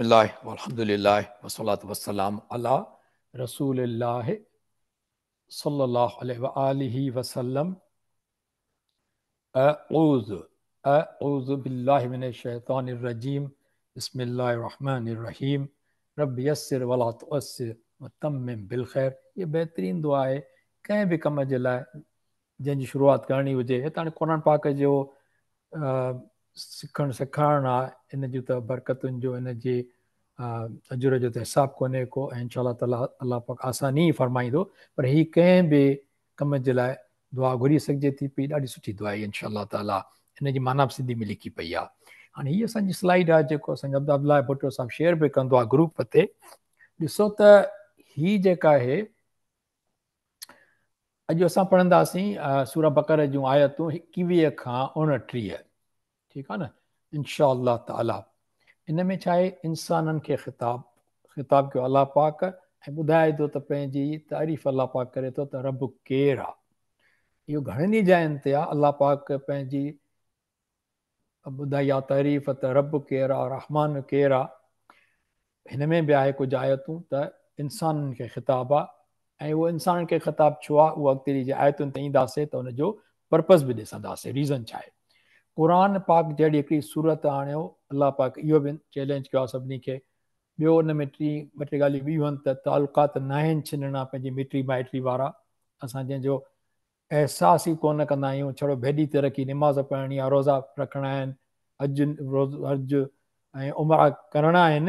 الله والحمد لله والصلاة والسلام على رسول الله صلى الله عليه وآله وسلم. اعوذ اعوذ بالله من الشيطان الرجيم. بسم الله الرحمن الرحيم. رب يسر ولا تعسر وتمم بالخير. هي بهترين دعا آهي ڪنهن به ڪم جي لاءِ جنهن جي شروعات ڪرڻي هجي. هتان هاڻي قرآن پاڪ جو سکڻ سيکارڻ آهي، ان جون ته برڪتن جو ان جي اجر جو ته حساب ڪونهي ڪو، ۽ انشاء الله تعاليٰ الله پاڪ آساني ئي فرمائيندو. پر هي ڪنهن به ڪم جي لاءِ دعا گهري سگهجي ٿي پئي، ڏاڍي سٺي دعا آهي انشاء الله تعاليٰ. ان جي معنيٰ به سنڌي ۾ لکي پئي آهي. هاڻي هي اسان جي سلائيڊ آهي جيڪو اسان جو عبدالله ڀٽو صاحب شيئر به ڪندو آهي گروپ تي. ڏسو ته هي جيڪا آهي اڄ اسان پڙهنداسين سوره بقره جون آيتون 21 کان 29، ٺيڪ آهي نه، انشاء الله تعاليٰ. ان ۾ ڇا آهي، انسانن کي خطاب خطاب ڪيو الله پاڪ ۽ ٻڌائي ٿو ته پنهنجي تعريف الله پاڪ ڪري ٿو ته رب ڪير آهي. اهو گهڻن ئي جاين تي آهي، الله پاڪ پنهنجي ٻڌائي آ تعريف ته رب ڪير آ، رحمان ڪير آ. هن ۾ به آهي ڪجهه آيتون ته انسانن کي خطاب آ، ۽ اهو انسانن کي خطاب ڇو آ اهو اڳتي جي آيتن تي اينداسي ته ان جو پرپز به ڏسنداسي، ريزن ڇا آهي. قرآن پاڪ جهڙي هڪڙي سورت آڻيو الله پاڪ، اهو به چئلينج ڪيو آ سڀني کي. ٻيو ان ۾ ٽي ٻه ٽي ڳالهيون ٻيون آهن ته تعلقات ناهن ڇنڻا پنهنجي مٽي مائٽي وارا، اسان جنهن جو احساس ئي ڪونه ڪندا آهيون، ڇڙو ڀيڏي تي رکي نماز پڙهڻي آهي، روزا رکڻا آهن، حج حج ۽ عمرا ڪرڻا آهن،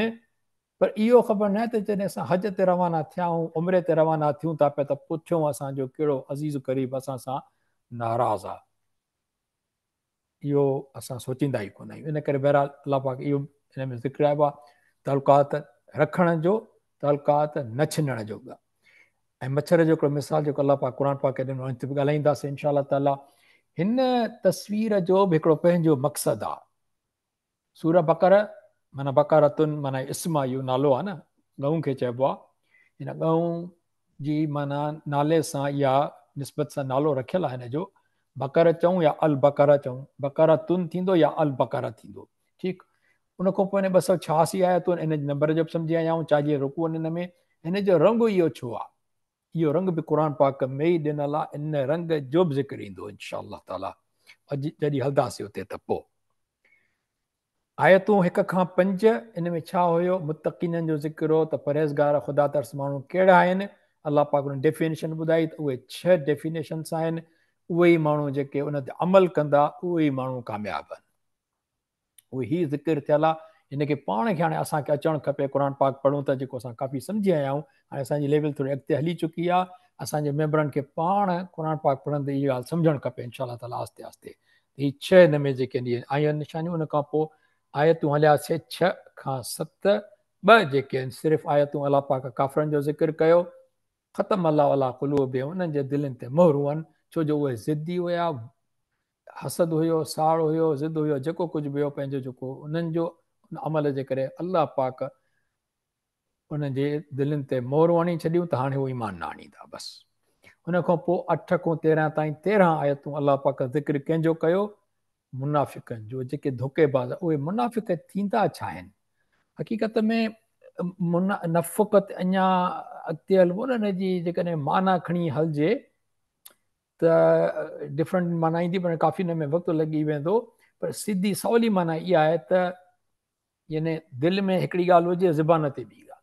پر اهو خبر ناهي ته جڏهن اسان حج تي روانا ٿيا آهيون، عمري تي روانا ٿيون ٿا پيا ته پٺيون اسان جو ڪهڙو عزيز قريب اسان سان ناراض آهي، اهو اسان سوچيندا ئي ڪونه آهيون. ان ڪري بهرحال الله پاڪ اهو ان ۾ ذڪر آيو آهي تعلقات رکڻ جو، تعلقات نه ڇنڻ جو. ۽ مڇر جو هڪڙو مثال جيڪو الله پاڪ قرآن پاڪ ڏنو، ان تي به ڳالهائينداسين انشاء الله تعاليٰ. هن تصوير جو به هڪڙو پنهنجو مقصد آهي. سوره بقره معنيٰ بقرتن معنيٰ اسم آهي، اهو نالو آهي نه، ڳئون کي چئبو آهي. هن ڳئون جي معنيٰ نالي سان يا نسبت سان نالو رکيل آهي هن جو، بقره چئون يا البقره چئون، بقرتن ٿيندو يا البقره ٿيندو، ٺيڪ. ان کان پوء هن 286 آيتون ان جي نمبر جو به سمجهي آيا آهيون، 40 رڪوع آهن هن ۾. هن جو رنگ اهو ڇو آهي؟ اهو رنگ به قرآن پاڪ ۾ ئي ڏنل آهي، ان رنگ جو به ذڪر ايندو انشاء الله تعاليٰ اڄ جڏهن هلنداسين اتي ته پوء. آيتون 1 کان 5، ان ۾ ڇا هيو؟ متقينن جو ذڪر هو ته پرهيزگار خدا ترس ماڻهو ڪهڙا آهن. الله پاڪ ان ڊيفينيشن ٻڌائي ته اهي 6 ڊيفينيشنس آهن، اهي ئي ماڻهو جيڪي ان تي عمل ڪندا اهي ئي ماڻهو ڪامياب آهن. اهي هي ذڪر ٿيل آهي، هن کي پاڻ کي هاڻي اسان کي اچڻ کپي. قرآن پاڪ پڙهون ٿا جيڪو اسان ڪافي سمجهي آيا آهيون، هاڻي اسان جي ليول ٿوري اڳتي هلي چڪي آهي. اسان جي ميمبرن کي پاڻ قرآن پاڪ پڙهندي اها ڳالهه سمجهڻ کپي انشاء الله تعاليٰ آهستي آهستي. هي 6 هن ۾ جيڪي آيون آهن نشانيون. ان کان پوء آيتون هلياسي 6 کان 7، 2 جيڪي آهن صرف آيتون الله پاڪ ڪافرن جو ذڪر ڪيو، ختم الله عليٰ قلوبهم، انهن جي دلين تي مهرون آهن، ڇو جو اهي ضدي هيا، حسد هيو، ساڙ هيو، ضد هيو، جيڪو ڪجهه به هيو پنهنجو جيڪو انهن جو ان عمل جي ڪري الله پاڪ انهن جي دلين تي مهرون هڻي ڇڏيون ته هاڻي هو ايمان نه آڻيندا. بس ان کان پوء 8 کان 13 تائين 13 آيتون الله پاڪ ذڪر ڪنهن جو ڪيو؟ منافقن جو، جيڪي ڌوڪي باز. اهي منافق ٿيندا ڇا آهن؟ حقيقت ۾ نفقت اڃا اڳتي هلبو نه، ان جي جيڪڏهن معنيٰ کڻي هلجي ته ڊفرنٽ معنيٰ ايندي، پر ڪافي ان ۾ وقت لڳي ويندو. پر سڌي سولي معنيٰ اها آهي ته يعني دل ۾ هڪڙي ڳالهه هجي زبان تي ٻي ڳالهه،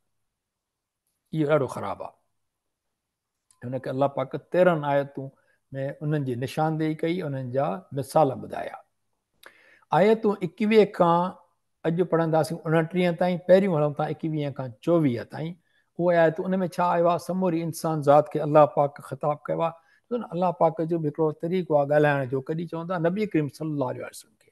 اهو ڏاڍو خراب آهي. هن کي الله پاڪ 13 آيتون ۾ انهن جي نشاندهي ڪئي، انهن جا مثال ٻڌايا. آيتون 21 کان اڄ پڙهنداسين 29 تائين، پهريون هلون ٿا 21 کان 24 تائين. اهي آيتون ان ۾ ڇا آيو آهي؟ سموري انسان ذات کي الله پاڪ خطاب ڪيو آهي. ڏسو نه الله پاڪ جو به هڪڙو طريقو آهي ڳالهائڻ جو، ڪڏهن چوندا نبي ڪريم صلي الله عليه وسلم کي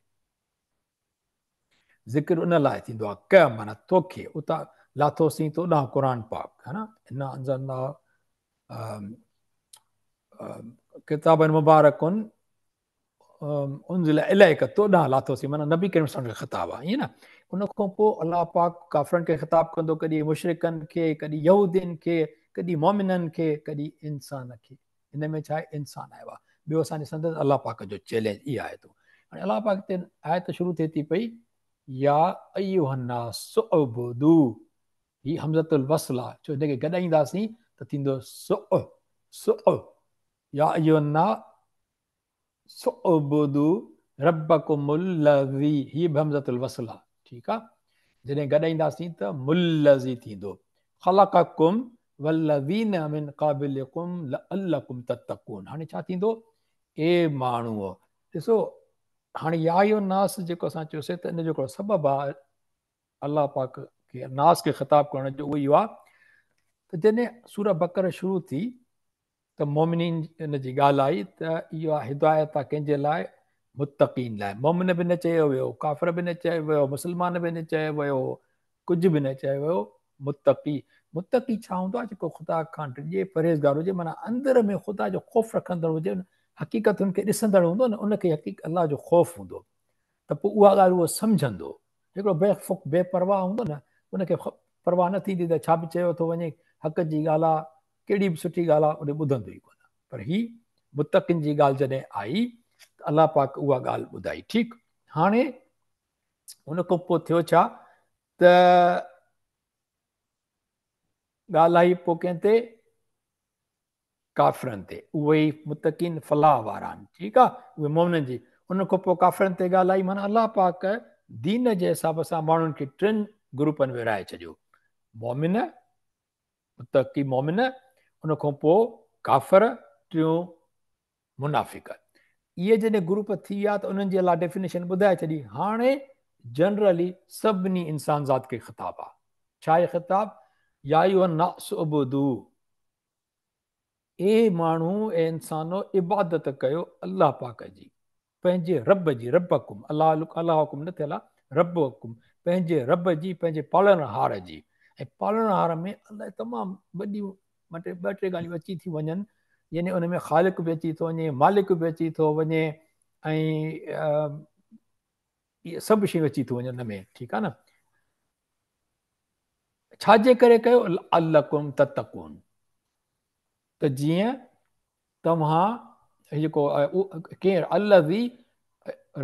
ذڪر ان لاء ٿيندو آهي، ڪ معنيٰ توکي اتان لاٿوسين تو ڏانهن قرآن پاڪ، ها نه، انا انزلنا ڪتابا مبارڪن انزل اليک، تو ڏانهن لاٿوسين، معنيٰ نبي ڪريم صلي الله عليه وسلم کي خطاب آهي، ائين نه. ان کان پوء الله پاڪ ڪافرن کي خطاب ڪندو، ڪڏهن مشرڪن کي، ڪڏهن يهودين کي، ڪڏهن مؤمنن کي، ڪڏهن انسان کي. هن ۾ ڇا آهي؟ انسان آيو آهي. ٻيو اسان ڏسندس الله پاڪ جو چئلينج اها آيت. هاڻي الله پاڪ تي آيت شروع ٿئي ٿي پئي يا ايها الناس اعبدو، هي همزة الوصل آ، ڇو هن کي گڏائينداسين ته ٿيندو سع، سع، يا ايها الناس اعبدو ربڪم الذي، هي به همزة الوصل آ، ٺيڪ آ، جڏهن گڏائينداسين ته ملذي ٿيندو. خلقڪم والذين من قبلڪم لعلڪم تتقون. هاڻي ڇا ٿيندو؟ اي ماڻهو، ڏسو هاڻي يا ايها الناس جيڪو اسان چيوسي ته ان جو هڪڙو سبب آ الله پاڪ کي ناس کي خطاب ڪرڻ جو، اهو اهو آ ته جڏهن سوره بقره شروع ٿي ته مؤمنين ان جي ڳالهه آئي ته اها هدايت آ ڪنهن جي لاء؟ متقين لاء. مؤمن به نه چيو ويو، ڪافر به نه چيو ويو، مسلمان به نه چيو ويو، ڪجهه به نه چيو ويو، متقي. متقي ڇا هوندو آهي؟ جيڪو خدا کان ڊڄي، پرهيزگار هجي، معنيٰ اندر ۾ خدا جو خوف رکندڙ هجي، حقيقتن کي ڏسندڙ هوندو نه، ان کي حقيقت الله جو خوف هوندو ته پوء اها ڳالهه اهو سمجهندو. جيڪو بي فڪ بي پرواهه هوندو نه، ان کي پرواهه نه ٿيندي ته ڇا به چيو ٿو وڃي، حق جي ڳالهه آ، ڪهڙي به سٺي ڳالهه آ، ان ٻڌندو ئي ڪونه. پر هي متقين جي ڳالهه جڏهن آئي ته الله پاڪ اها ڳالهه ٻڌائي. ٺيڪ، هاڻي ان کان پوء ٿيو ڇا ته ڳالهه آئي پوء ڪنهن تي؟ ڪافرن تي. اهي ئي متقين فلاح وارا آهن. ٺيڪ آ، اهي مؤمنن جي. ان کان پوء ڪافرن تي ڳالهه آئي، معنيٰ الله پاڪ دين جي حساب سان ماڻهن کي ٽن گروپن ورهائي ڇڏيو، مؤمن، متقي مؤمن، ان کان پوء ڪافر، ٽيون منافق. اهي جڏهن گروپ ٿي ويا ته انهن جي الله ڊيفينيشن ٻڌائي ڇڏي. هاڻي جنرلي سڀني انسان ذات کي خطاب آ. ڇا آهي خطاب؟ يا ايها الناس اعبدو، اي ماڻهو، اي انسانو، عبادت ڪيو الله پاڪ جي، پنهنجي رب جي، ربڪم، الله الله حڪم نه ٿيل آ، ربڪم، پنهنجي رب جي، پنهنجي پالڻهار جي. ۽ پالڻهار ۾ الله تمام وڏيون ٻه ٽي ٻه ٽي ڳالهيون اچي ٿيون وڃن، يعني ان ۾ خالق به اچي ٿو وڃي، مالڪ به اچي ٿو وڃي، ۽ اهي سڀ شيون اچي ٿيون وڃن ان ۾، ٺيڪ آ نه. ڇا جي ڪري ڪيو؟ لعلڪم تتقون، ته جيئن توهان جيڪو ڪير الذي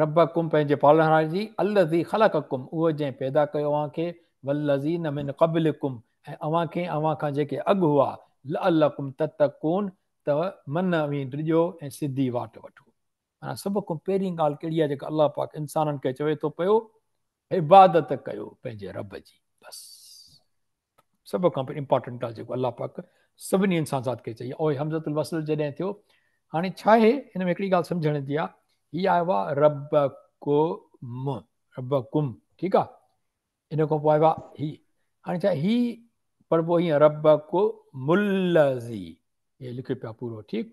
ربڪم پنهنجي پالڻهار جي، الذي خلقڪم اهو جنهن پيدا ڪيو اوهان کي، والذين من قبلڪم ۽ اوهان کي اوهان کان جيڪي اڳ هئا، لعلڪم تتقون ته من اوهين ڊڄو ۽ سڌي واٽ وٺو. معنيٰ سڀ کان پهرين ڳالهه ڪهڙي آهي جيڪا الله پاڪ انسانن کي چوي ٿو پيو؟ عبادت ڪيو پنهنجي رب جي. بس سڀ کان پهرين امپارٽنٽ ڳالهه جيڪو الله پاڪ سڀني انسان ذات کي چئي، اهو همزة الوصل جڏهن ٿيو. هاڻي ڇا آهي هن ۾ هڪڙي ڳالهه سمجهڻ جي آهي، هي آيو آهي ربڪم، ربڪم، ٺيڪ آهي، ان کان پوء آيو آهي هي، هاڻي ڇا هي پڙهبو هيئن ربڪم الذي، هي لکيو پيو آهي پورو، ٺيڪ،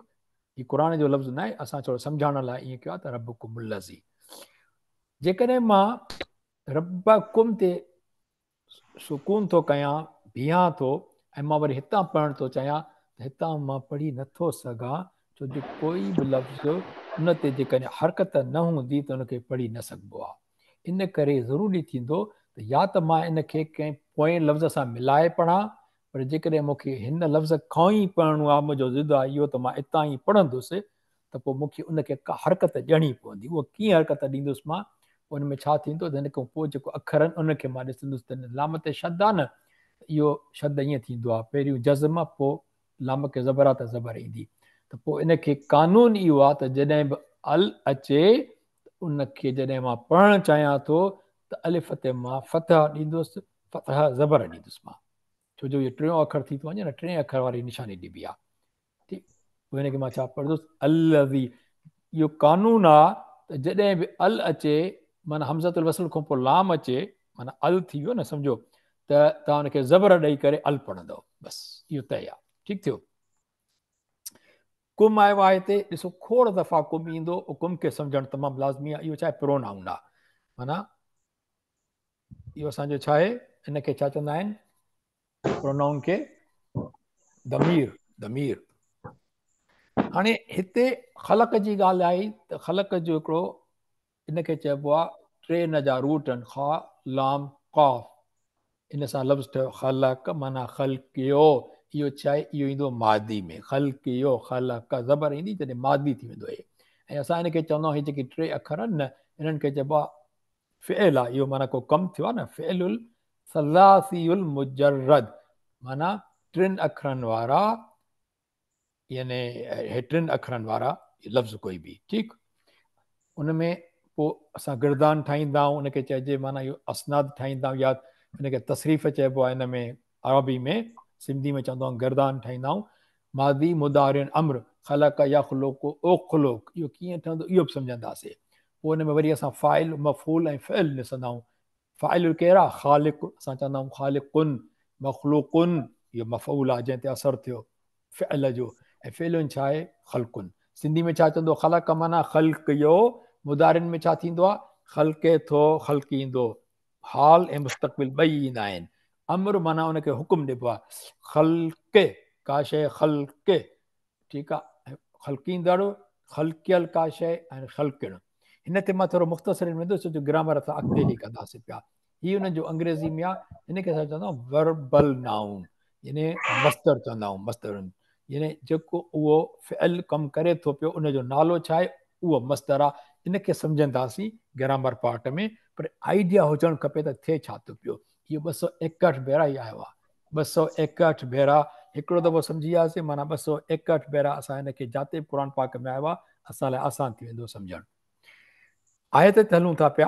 هي قرآن جو لفظ نه آهي، اسان ٿورو سمجهائڻ لاء ائين ڪيو آهي ته ربڪم الذي. جيڪڏهن مان ربڪم تي سڪون ٿو ڪيان، بيهان ٿو ۽ مان وري هتان پڙهڻ ٿو چاهيان ته هتان مان پڙهي نٿو سگهان، ڇو جو ڪوئي به لفظ ان تي جيڪڏهن حرڪت نه هوندي ته ان کي پڙهي نه سگهبو آهي. ان ڪري ضروري ٿيندو ته يا ته مان ان کي ڪنهن پوئين لفظ سان ملائي پڙهان، پر جيڪڏهن مون کي هن لفظ کان ئي پڙهڻو آهي، منهنجو ضد آهي اهو ته مان اتان ئي پڙهندس، ته پوء مون کي ان کي ڪا حرڪت ڏيڻي پوندي. اهو ڪيئن حرڪت ڏيندس مان؟ پوء ان ۾ ڇا ٿيندو ته هن کان پوء جيڪو اکر آهن انهن کي مان ڏسندس ته لام تي شد آهي نه، ته اهو شد ائين ٿيندو آهي، پهريون جزم پوء لام کي زبر آهي ته زبر ايندي، ته پوء ان کي قانون اهو آهي ته جڏهن به ال اچي ته ان کي جڏهن مان پڙهڻ چاهيان ٿو ته الف تي مان فتح ڏيندس، فتح زبر ڏيندس مان، ڇو جو اهو ٽيون اکر ٿي ٿو وڃي نه، ٽئين اکر واري نشاني ڏبي آهي. ٺيڪ، پوء هن کي مان ڇا پڙهندس؟ الذي. اهو قانون آ ته جڏهن به ال اچي معنيٰ همزة الوصل کان پوء لام اچي معنيٰ ال ٿي ويو نه سمجهو ته توهان ان کي زبر ڏئي ڪري ال پڙهندؤ، بس اهو طئي آ. ٺيڪ ٿيو. ڪم آيو آهي هتي ڏسو کوڙ دفعا ڪم ايندو، ڪم کي سمجهڻ تمام لازمي آ. اهو ڇا آهي؟ پرونائون آ، معنيٰ اهو اسان جو ڇا آهي؟ ان کي ڇا چوندا آهن؟ پرونائون کي ضمير، ضمير. هاڻي هتي خلق جي ڳالهه آئي ته خلق جو هڪڙو ان کي چئبو آ ٽي ان جا روٽ آهن، خا لام قاف، ان سان لفظ ٺهيو خلق معنيٰ خلقيو. اهو ڇا آهي؟ اهو ايندو ماضي ۾ خلقيو، خلق زبر ايندي جڏهن ماضي ٿي ويندو آهي. ۽ اسان ان کي چوندا آهيون هي جيڪي ٽي اکر آهن نه انهن کي چئبو آ فعل آهي اهو معنيٰ ڪو ڪم ٿيو آهي نه فعل الثلاثي المجرد معنيٰ ٽن اکرن وارا يعني هي ٽن اکرن وارا لفظ ڪوئي به ٺيڪ ان ۾ پوء اسان گردان ٺاهيندا آهيون ان کي چئجي معنيٰ اهو اسناد ٺاهيندا آهيون يا ان کي تصريف چئبو آهي ان ۾ عربي ۾ سنڌي ۾ چوندا آهيون گردان ٺاهيندا آهيون ماضي مضارع امر خلق يخلق اخلق اهو ڪيئن ٺهندو اهو به سمجهنداسي پوء ان ۾ وري اسان فاعل مفعول ۽ فعل ڏسندا آهيون فاعل ڪير آهي خالق اسان چوندا آهيون خالقن مخلوقن اهو مفعول آهي جنهن تي اثر ٿيو فعل جو ۽ فعل ڇا آهي خلقن سنڌي ۾ ڇا چوندو خلق معنيٰ خلقيو مضارع ۾ ڇا ٿيندو آهي خلقي ٿو خلقيندو حال ۽ مستقبل ٻئي ايندا آهن امر معنيٰ ان کي حڪم ڏبو آهي خلق ڪا شيء خلق ٺيڪ آهي خلقيندڙ خلقيل ڪا شيء ۽ خلقڻ هن تي مان ٿورو مختصر ويندس ڇو جو گرامر اسان اڳتي هلي ڪنداسين پيا هي انهن جو انگريزي ۾ آهي هن کي اسان چوندا آهيون وربل نائون يعني مصدر چوندا آهيون مصدر يعني جيڪو اهو فعل ڪم ڪري ٿو پيو ان جو نالو ڇا آهي اهو مصدر آهي ان کي سمجهنداسين گرامر پارٽ ۾ پر آئيڊيا هجڻ کپي ته ٿئي ڇا ٿو پيو اهو 261 ڀيرا ئي آيو آهي 261 ڀيرا هڪڙو دفعو سمجهي وياسين معنيٰ 261 ڀيرا اسان هن کي جاتي به قرآن پاڪ ۾ آيو آهي اسان لاء آسان ٿي ويندو سمجهڻ آيت تي هلون ٿا پيا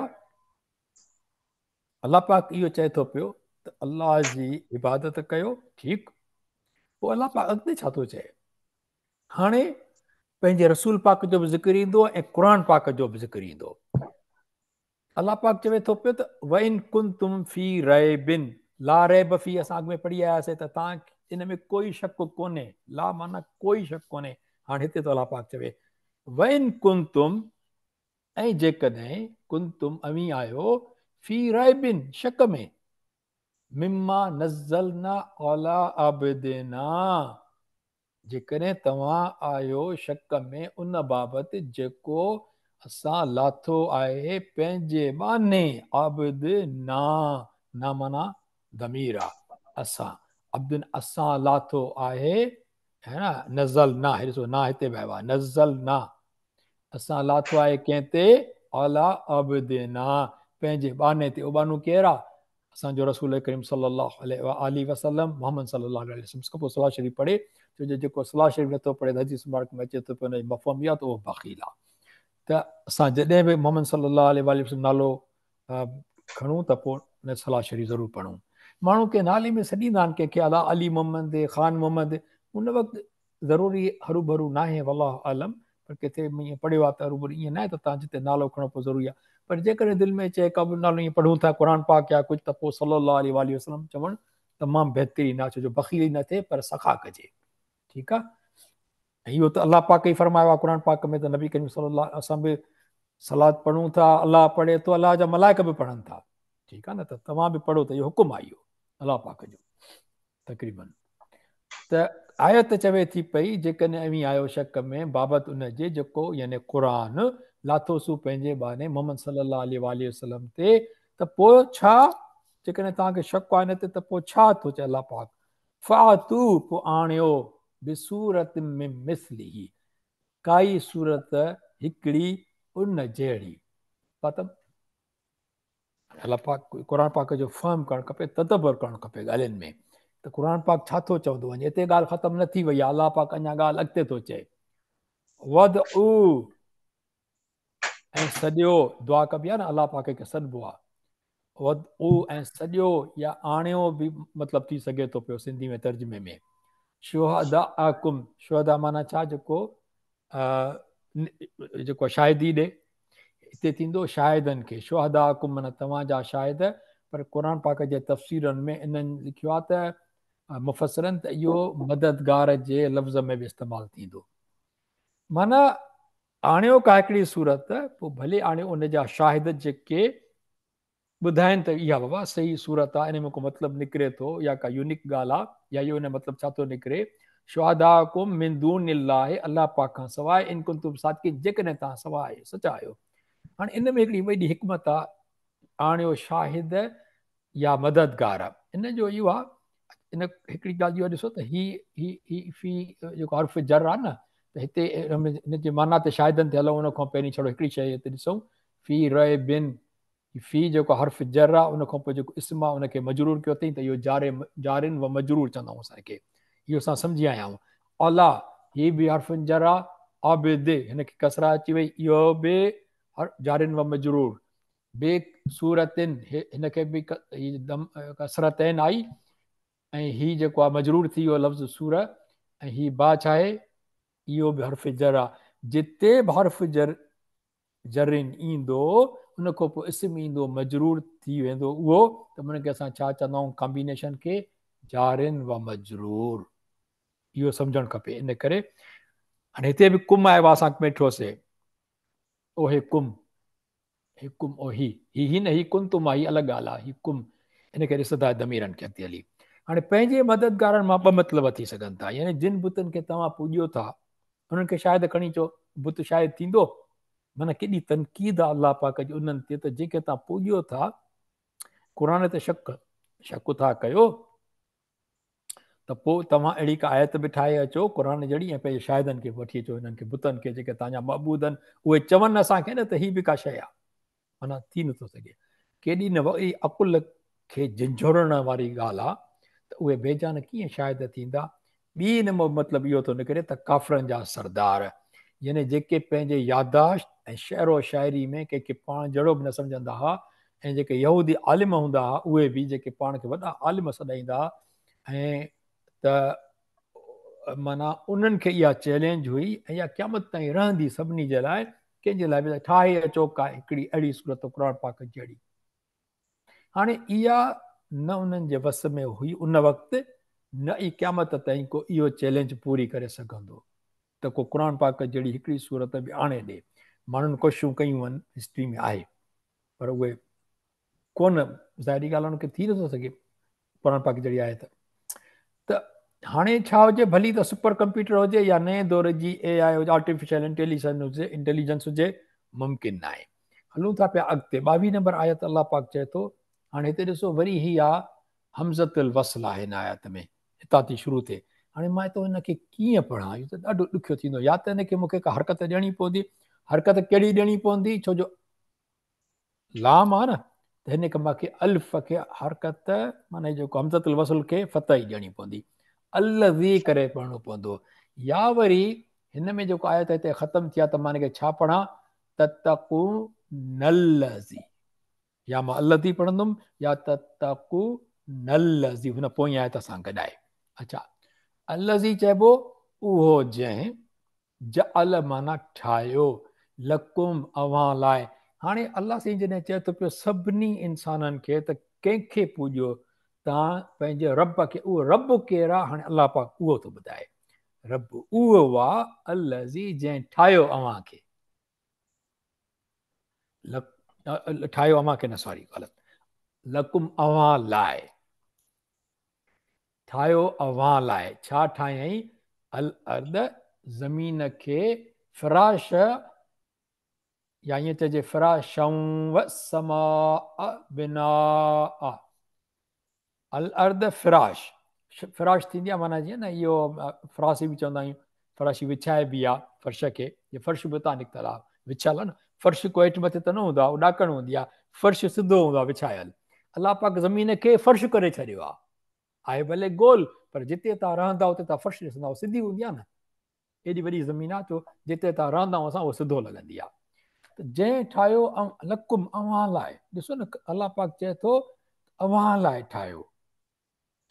الله پاڪ اهو چئي ٿو پيو ته الله جي عبادت ڪيو ٺيڪ پوء الله پاڪ اڳتي ڇا ٿو چئي هاڻي پنهنجي رسول پاڪ جو به ذڪر ايندو ۽ قرآن پاڪ جو به ذڪر ايندو الله پاڪ چوي ٿو پيو ته وان ڪنتم في ريب لا ريب في اسان اڳ ۾ پڙهي آياسي ته تان ان ۾ ڪوئي شڪ ڪونهي لا معنيٰ ڪوئي شڪ ڪونهي هاڻي هتي ٿو الله پاڪ چوي وان ڪنتم ۽ جيڪڏهن ڪنتم اوهين آهيو في ريب شڪ ۾ مما نزلنا علي عبدنا جيڪڏهن توهان آهيو شڪ ۾ ان بابت جيڪو اسان لاٿو آهي پنهنجي ٻانهي عبدنا نا معنيٰ ضمير آ اسان عبدنا اسان لاٿو آهي هي نه نزلنا هي ڏسو نا هتي به آيو آ نزلنا اسان لاٿو آهي ڪنهن تي؟ علي عبدنا پنهنجي ٻانهي تي اهو ٻانهو ڪير آهي؟ اسان جو رسول ڪريم صلي الله عليه واٰله وسلم محمد صلي الله عليه وسلم کان پوء صلوات شريف پڙهي ڇو جو جيڪو صلوات شريف نٿو پڙهي ته حديث مبارڪ ۾ اچي ٿو پيو ان جو مفهوم اهو آهي ته اهو بخيل آهي ته اسان جڏهن به محمد صلي الله عليه واٰله وسلم نالو کڻون ته پوء ان صلوات شريف ضرور پڙهون ماڻهو ڪنهن نالي ۾ سڏيندا آهن ڪنهن کي الا علي محمد خان محمد ان وقت ضروري هروڀرو ناهي والله اعلم پر ڪٿي مون ائين پڙهيو آهي ته هروڀرو ائين ناهي ته توهان جتي نالو کڻو پوء ضروري آهي پر جيڪڏهن دل ۾ اچي ڪا به نالو ائين پڙهون ٿا قرآن پاڪ يا ڪجهه ته پوء صلي الله عليه واٰله وسلم چوڻ تمام بهترين آهي ڇو جو بخيلي نه ٿئي پر سخا ڪجي ٺيڪ آهي ۽ اهو ته الله پاڪ ئي فرمايو آهي قرآن پاڪ ۾ ته نبي ڪريم صلي الله اسان به صلات پڙهون ٿا الله پڙهي ٿو الله جا ملائڪ به پڙهن ٿا ٺيڪ آهي نه ته توهان به پڙهو ته اهو حڪم آهي اهو الله پاڪ جو تقريبن ته آيت چوي ٿي پئي جيڪڏهن اوهين آهيو شڪ ۾ بابت ان جي جيڪو يعني قرآن لاٿوسون پنهنجي ٻانهي محمد صلي الله عليه واٰله وسلم تي ته پوء ڇا جيڪڏهن توهان کي شڪ آهي ان تي ته پوء ڇا ٿو چئي الله پاڪ فاتو پوء آڻيو بسورت من مثله ڪائي سورت هڪڙي ان جهڙي مطلب الله پاڪ قرآن پاڪ جو فهم ڪرڻ کپي تدبر ڪرڻ کپي ڳالهين ۾ ته قرآن پاڪ ڇا ٿو چوندو وڃي هتي ڳالهه ختم نه ٿي وئي آهي الله پاڪ اڃا ڳالهه اڳتي ٿو چئي وادعو ۽ سڏيو دعا ڪبي آهي نه الله پاڪ کي سڏبو آهي وادعو ۽ سڏيو يا آڻيو به مطلب ٿي سگهي ٿو پيو سنڌي ۾ ترجمي ۾ شهداءڪم شهدا معنيٰ ڇا جيڪو جيڪو شاهدي ڏي هتي ٿيندو شاهدن کي شهداءڪم معنيٰ توهان جا شاهد پر قرآن پاڪ جي تفسيرن ۾ انهن لکيو آهي ته مفسرن ته اهو مددگار جي لفظ ۾ به استعمال ٿيندو معنيٰ آڻيو ڪا هڪڙي سورت پوء ڀلي آڻيو ان جا شاهد جيڪي ٻڌائين ته اها بابا صحيح سورت آ ان ۾ ڪو مطلب نڪري ٿو يا ڪا يونيڪ ڳالهه آ يا اهو ان مطلب ڇا ٿو نڪري شهداءڪم من دون الله الله پاڪ کان سواء ان ڪنتم صادقين جيڪڏهن توهان سوا آهيو سچا آهيو هاڻي ان ۾ هڪڙي وڏي حڪمت آ آڻيو شاهد يا مددگار ان جو اهو آ ان هڪڙي ڳالهه اهو ڏسو ته هي هي هي في جيڪو حرف جر آ نه ته هتي ان جي معنيٰ تي شاهدن تي هلون ان کان پهرين ڇڙو هڪڙي شيء هتي ڏسون في ريبن. هي في جيڪو حرف جر آ ان کان پوء جيڪو اسم آ ان کي مجرور ڪيو اٿئي ته اهو جار جار و مجرور چوندا آهيون اسان کي. اهو اسان سمجهي آيا آهيون. عليٰ هي به حرف جر آ، عبد هن کي ڪسره اچي وئي اهو به جار و مجرور. بصورة هن کي به ڪسرتين آئي ۽ هي جيڪو آ مجرور ٿي ويو لفظ سورة ۽ هي با ڇا آهي اهو به حرف جر آ. جتي به حرف جر جر ايندو ان کان پوء اسم ايندو مجرور ٿي ويندو اهو ته ان کي اسان ڇا چوندا آهيون ڪمبينيشن کي جار و مجرور. اهو سمجهڻ کپي. ان ڪري هاڻي هتي به ڪم آيو آهي اسان ويٺوسي اوهي ڪم هي ڪم او هي هي هي نه هي ڪنتم آ هي الڳ ڳالهه آ هي ڪم ان کي ڏسندا ضميرن کي اڳتي هلي هاڻي پنهنجي مددگارن مان ٻه مطلب ٿي سگهن ٿا يعني جن بتن کي توهان پوڄيو ٿا انهن کي شاهد کڻي چئو بت شاهد ٿيندو معنيٰ ڪيڏي تنقيد آ الله پاڪ جي انهن تي ته جنهن کي توهان پوڄيو ٿا قرآن تي شڪ شڪ ٿا ڪيو ته پوء توهان اهڙي ڪا آيت به ٺاهي اچو قرآن جهڙي ۽ پنهنجي شاهدن کي به وٺي اچو انهن کي بتن کي جيڪي توهان جا معبود آهن اهي چون اسان کي نه ته هي به ڪا شيء آهي معنيٰ ٿي نٿو سگهي ڪيڏي نه وڏي عقل کي جهنجهوڙڻ واري ڳالهه آهي ته اهي بيجان ڪيئن شاهد ٿيندا ٻي ان مان مطلب اهو ٿو نڪري ته ڪافرن جا سردار يعني جيڪي پنهنجي يادداشت ۽ شعر و شاعري ۾ ڪنهن کي پاڻ جهڙو به نه سمجهندا هئا ۽ جيڪي يهودي عالم هوندا هئا اهي به جيڪي پاڻ کي وڏا عالم سڏائيندا هئا ۽ ته معنيٰ انهن کي اها چئلينج هئي ۽ اها قيامت تائين رهندي سڀني جي لاء ڪنهن جي لاء به ٺاهي اچو ڪا هڪڙي اهڙي سورت قرآن پاڪ جهڙي. هاڻي اها نه انهن جي وس ۾ هئي ان وقت نه ئي قيامت تائين ڪو اهو چئلينج پوري ڪري سگهندو ته ڪو قرآن پاڪ جهڙي هڪڙي سورت به آڻي ڏي. ماڻهن ڪوششون ڪيون آهن هسٽري ۾ آهي پر اهي ڪونه ظاهري ڳالهه انهن کي ٿي نٿو سگهي قرآن پاڪ جهڙي آيت ته هاڻي ڇا هجي ڀلي ته سپر ڪمپيوٽر هجي يا نئين دور جي اي آء هجي آرٽيفيشل انٽيليجنس هجي انٽيليجنس هجي ممڪن ناهي. هلون ٿا پيا اڳتي 22 نمبر آيت الله پاڪ چئي ٿو هاڻي هتي ڏسو وري هي آ همزة الوصل آهي هن آيت ۾ هتان ٿي شروع ٿئي هاڻي مان هتو هن کي ڪيئن پڙهان اهو ته ڏاڍو ڏکيو ٿيندو يا ته هن کي مون کي ڪا حرڪت ڏيڻي پوندي حرڪت ڪهڙي ڏيڻي پوندي ڇو جو لام آ نه ته هن کي مونکي الف کي حرڪت معنيٰ جيڪو همزة الوصل کي فتح ئي ڏيڻي پوندي الذي ڪري پڙهڻو پوندو يا وري هن ۾ جيڪو آيت هتي ختم ٿي آ ته مان هن کي ڇا پڙهان تتقون الذي يا مان الذي پڙهندم يا تتقون الذي هن پوئين آيت سان گڏ آهي اڇا الذي چئبو اهو جنهن جعل معنيٰ ٺاهيو، لڪم اوهان لاء. هاڻي الله سائين جڏهن چئي ٿو پيو سڀني انسانن کي ته ڪنهن کي پوڄيو توهان پنهنجي رب کي اهو رب ڪير آ هاڻي الله پاڪ اهو ٿو ٻڌائي رب اهو آ الذي جنهن ٺاهيو اوهان کي ٺاهيو اوهان کي نه سوري غلط لڪم اوهان لاء ٺاهيو اوهان لاء، ڇا ٺاهيائين؟ الارض، زمين کي، فراش يا ائين چئجي فراشا والسماء بناء الارض فراش، فراش ٿيندي آهي معنيٰ جيئن نه اهو فراسي به چوندا آهيون فراشي وڇائبي آهي فرش کي جي فرش به اتان نڪتل آهي وڇيل آهي نه فرش ڪو هيٺ مٿي ته نه هوندو آهي ڏاڪڻ هوندي آهي فرش سڌو هوندو آهي وڇايل الله پاڪ زمين کي فرش ڪري ڇڏيو آهي آهي ڀلي گول پر جتي توهان رهندا اتي توهان فرش ڏسندا سڌي هوندي آهي نه ايڏي وڏي زمين آهي جو جتي توهان رهندا اسان اهو سڌو لڳندي آهي ته جنهن ٺاهيو لڪم اوهان لاء ڏسو نه الله پاڪ چئي ٿو اوهان لاء ٺاهيو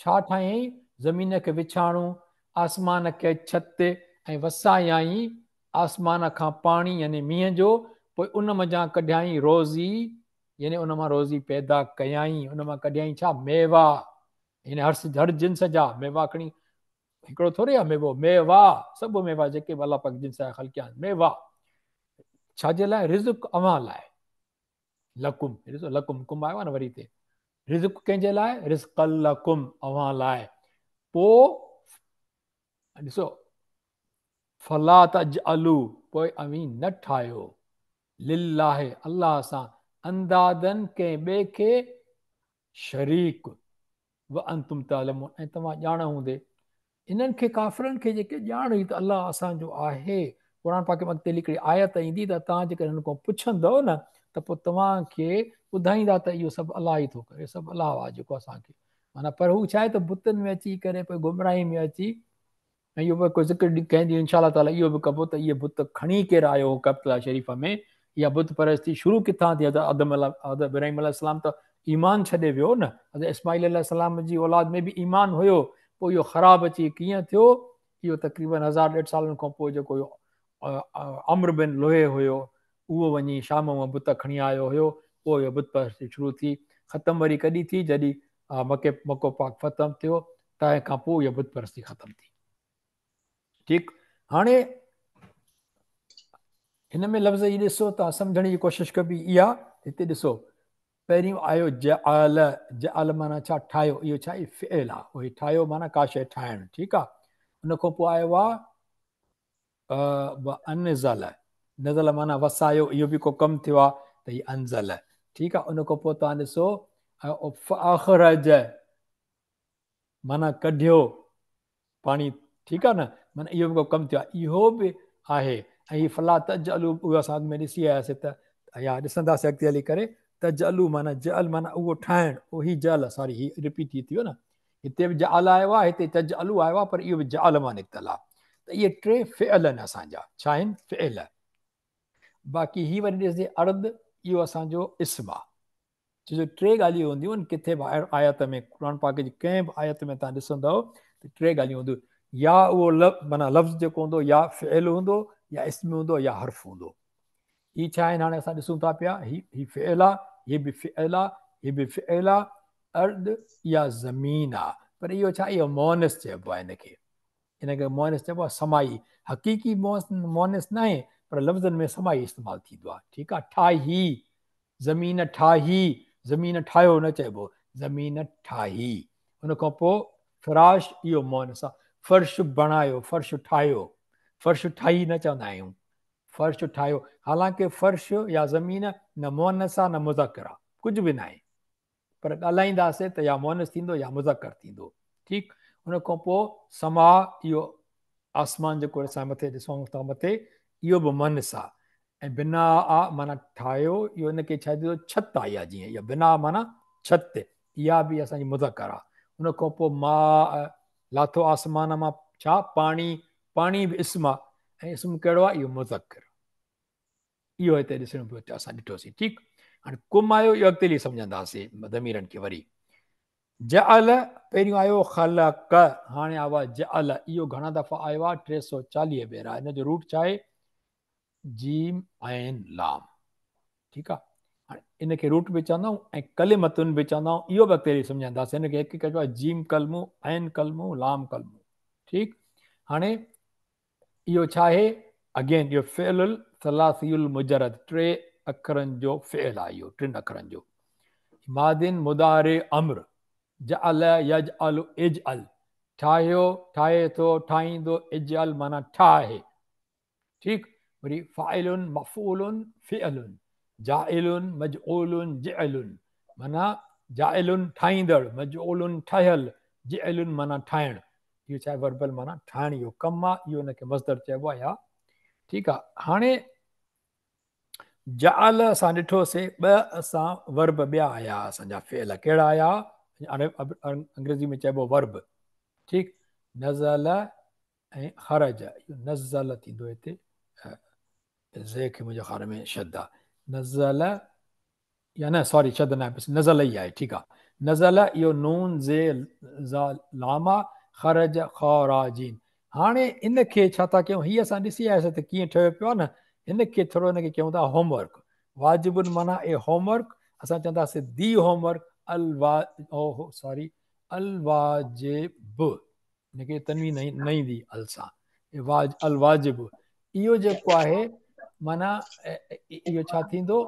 ڇا ٺاهيائين؟ زمين کي وڇاڻو، آسمان کي ڇت ۽ وسايائين آسمان کان پاڻي يعني مينهن جو، پوء ان منجهان ڪڍيائين روزي يعني ان مان روزي پيدا ڪيائين، ان مان ڪڍيائين ڇا؟ ميوا يعني هر هر جنس جا ميوا کڻي هڪڙو ٿوري آهي ميوو، ميوا سڀ ميوا جيڪي به الله پاڪ جنس جا خلقيا آهن، ميوا ڇا جي لاء؟ رزق اوهان لاء. لڪم ڏسو لڪم ڪم آيو آهي نه وري هتي رزق ڪنهن جي لاء رزقا لڪم اوهان لاء پوء ڏسو فلا تجعلوا پوء اوهين نه ٺاهيو لله الله سان اندادا ڪنهن ٻئي کي شريڪ وانتم تعلمون ۽ توهان ڄاڻ هوندي انهن کي ڪافرن کي جيڪي ڄاڻ هئي ته الله اسان جو آهي قرآن پاڪ ۾ اڳتي هلي هڪڙي آيت ايندي ته توهان جيڪڏهن هن کان پڇندؤ نه ته پوء توهان کي ٻڌائيندا ته اهو سڀ الله ئي ٿو ڪري، سڀ الله آهي جيڪو اسان کي معنيٰ پر هو ڇا آهي ته بتن ۾ اچي ڪري پوء گمراهي ۾ اچي ۽ اهو به ڪو ذڪر ڪنهن ڏينهن انشاء الله تعالٰي اهو به ڪبو ته اهي بت کڻي ڪير آيو هو ڪعبة الله شريف ۾، اها بت پرستي شروع ڪٿان ٿي؟ حضرت آدم حضرت ابراهيم عليه السلام ته ايمان ڇڏي ويو نه، حضرت اسماعيل عليه السلام جي اولاد ۾ به ايمان هيو، پوء اهو خراب اچي ڪيئن ٿيو؟ اهو تقريبن هزار ڏيڍ سالن کان پوء جيڪو اهو عمرو بن لحي هيو اهو وڃي شام مان بت کڻي آيو هيو، پوء اها بت پرستي شروع ٿي، ختم وري ڪڏهن ٿي؟ جڏهن مڪي مڪو پاڪ فتح ٿيو، تنهن کان پوء اها بت پرستي ختم ٿي. ٺيڪ هاڻي هن ۾ لفظ هي ڏسو ته سمجهڻ جي ڪوشش ڪبي اها هتي ڏسو پهريون آيو جعل جعل معنيٰ ڇا ٺاهيو اهو ڇا فعل آ اهو ٺاهيو معنيٰ ڪا شيء ٺاهڻ ٺيڪ آ ان کان پوء آيو آ انزل نزل معنيٰ وسايو اهو به ڪو ڪم ٿيو آ ته هي انزل ٺيڪ آ ان کان پوء توهان ڏسو فاخرج معنيٰ ڪڍيو پاڻي ٺيڪ آ نه معنيٰ اهو به ڪو ڪم ٿيو آ اهو به آهي ۽ هي فلا تجعلوا اهو اسان اڳ ۾ ڏسي آياسي ته يا ڏسنداسي اڳتي هلي ڪري تجعلوا معنيٰ جعل معنيٰ اهو ٺاهڻ اهو هي جعل ساري هي رپيٽ ٿي ويو نه هتي به جعل آيو آهي هتي تجعلوا آيو آهي پر اهو به جعل مان نڪتل آهي ته اهي ٽي فعل آهن اسان جا ڇا آهن فعل باقي هي وري ڏسجي ارض اهو اسان جو اسم آهي ڇو جو ٽي ڳالهيون هونديون آهن ڪٿي به آيت ۾ قرآن پاڪ جي ڪنهن به آيت ۾ توهان ڏسندؤ ته ٽي ڳالهيون هونديون يا اهو معنيٰ لفظ جيڪو هوندو يا فعل هوندو يا اسم هوندو يا حرف هوندو هي ڇا آهن هاڻي اسان ڏسون ٿا پيا هي هي فعل آ هي به فعل آ هي به فعل آ ارض يا زمين آ پر اهو ڇا اهو مؤنث چئبو آ هن کي ان کي مؤنث چئبو آ سماعي حقيقي مؤنث ناهي پر لفظن ۾ سماعي استعمال ٿيندو آ ٺيڪ آ ٺاهي زمين ٺاهي زمين ٺاهيو نه چئبو زمين ٺاهي ان کان پوء فراش اهو مؤنث آ فرش بڻايو فرش ٺاهيو فرش ٺاهي نه چوندا آهيون فرش ٺاهيو حالانڪه فرش يا زمين نه مؤنث آ نه مذڪر آ ڪجهه به ناهي پر ڳالهائينداسين ته يا مؤنث ٿيندو يا مذڪر ٿيندو ٺيڪ ان کان پوء سما اهو آسمان جيڪو اسان مٿي ڏسون ٿا مٿي اهو به مؤنث آ ۽ بنا آ معنيٰ ٺاهيو اهو ان کي ڇا ٿيندو ڇت آ اها جيئن اها بنا معنيٰ ڇت اها به اسان جي مذڪر آ ان کان پوء ماء لاٿو آسمان مان ڇا پاڻي پاڻي به اسم آ ۽ اسم ڪهڙو آ اهو مذڪر اهو هتي ڏسڻو پيو ته اسان ڏٺوسين ٺيڪ هاڻي قم آيو اهو اڳتي هلي سمجهنداسين ضميرن کي وري جعل پهريون آيو خلق هاڻي آيو آهي جعل اهو گهڻا دفعا آيو آهي 340 ڀيرا ان جو روٽ ڇا آهي جيم عين لام ٺيڪ آهي هاڻي ان کي روٽ به چوندا آهيون ۽ ڪلمتن به چوندا آهيون اهو به اڳتي هلي سمجهنداسين ان کي هڪ هڪ چئبو آهي جيم ڪلمو عين ڪلمو لام ڪلمو ٺيڪ هاڻي اهو ڇا آهي؟ اگين اهو فعل الثلاثي المجرد ٽي اکرن جو فعل آهي اهو ٽن اکرن جو ماض مضارع امر جعل يجعل اجعل ٺاهيو ٺاهي ٿو ٺاهيندو اجعل معنيٰ ٺاهه ٺيڪ وري فاعل مفعول فعل جاعل مجعول جعل معنيٰ جاعل ٺاهيندڙ مجعول ٺاهيل جعل معنيٰ ٺاهڻ اهو ڇا آهي وربل معنيٰ ٺاهڻ اهو ڪم آهي اهو ان کي مصدر چئبو آهي يا ٺيڪ آهي هاڻي جعل اسان ڏٺوسي ٻه اسان ورب ٻيا آيا اسان جا فعل ڪهڙا آيا انگريزي ۾ چئبو ورب ٺيڪ نزل ۽ خرج اهو نزل ٿيندو هتي زي کي منهنجي خيال ۾ شد آ نزل يا نه سوري شد نه بس نزل ئي آهي ٺيڪ آ نزل اهو نون زي لام آ خرج خا را جيم هاڻي ان کي ڇا ٿا ڪيون هي اسان ڏسي آياسي ته ڪيئن ٺهيو پيو آ نه هن کي ٿورو هن کي ڪيون ٿا هوم ورڪ واجب معنيٰ اي هوم ورڪ اسان چونداسي the home work الوا او سوري الواجب هن کي تنوين نه ايندي ال سان واج الواجب اهو جيڪو آهي معنيٰ اهو ڇا ٿيندو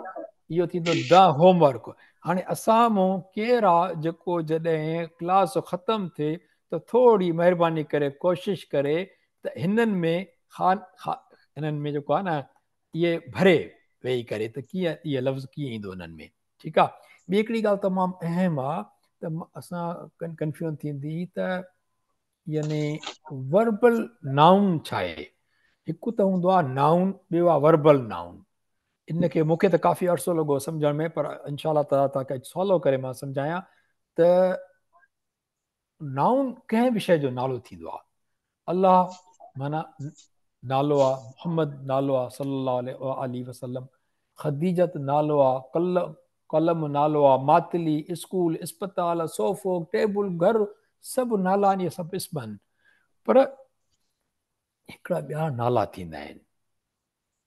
اهو ٿيندو the home work هاڻي اسان مون ڪير آ جيڪو جڏهن ڪلاس ختم ٿئي ته ٿوري مهرباني ڪري ڪوشش ڪري ته هنن ۾ خان هنن ۾ جيڪو آ نه اهي ڀري ويهي ڪري ته ڪيئن اهي لفظ ڪيئن ايندو هنن ۾ ٺيڪ آ ٻي هڪڙي ڳالهه تمام اهم آ ته اسان ڪنفيوزن ٿيندي ته يعني وربل نائون ڇا آهي هڪ ته هوندو آ نائون ٻيو آ وربل نائون. ان کي مون کي ته ڪافي عرصو لڳو سمجهڻ ۾ پر انشاء الله تعاليٰ توهان کي اڄ سولو ڪري مان سمجهايان ته نائون ڪنهن به شيء جو نالو ٿيندو آهي. الله معنيٰ نالو آهي، محمد نالو آهي صلي الله عليه وآله وسلم، خديجة نالو آهي، قلم نالو آهي، ماتلي، اسڪول، اسپتال، صوفو، ٽيبل، گهر سڀ نالا آهن، اهي سڀ اسم آهن. پر هڪڙا ٻيا نالا ٿيندا آهن.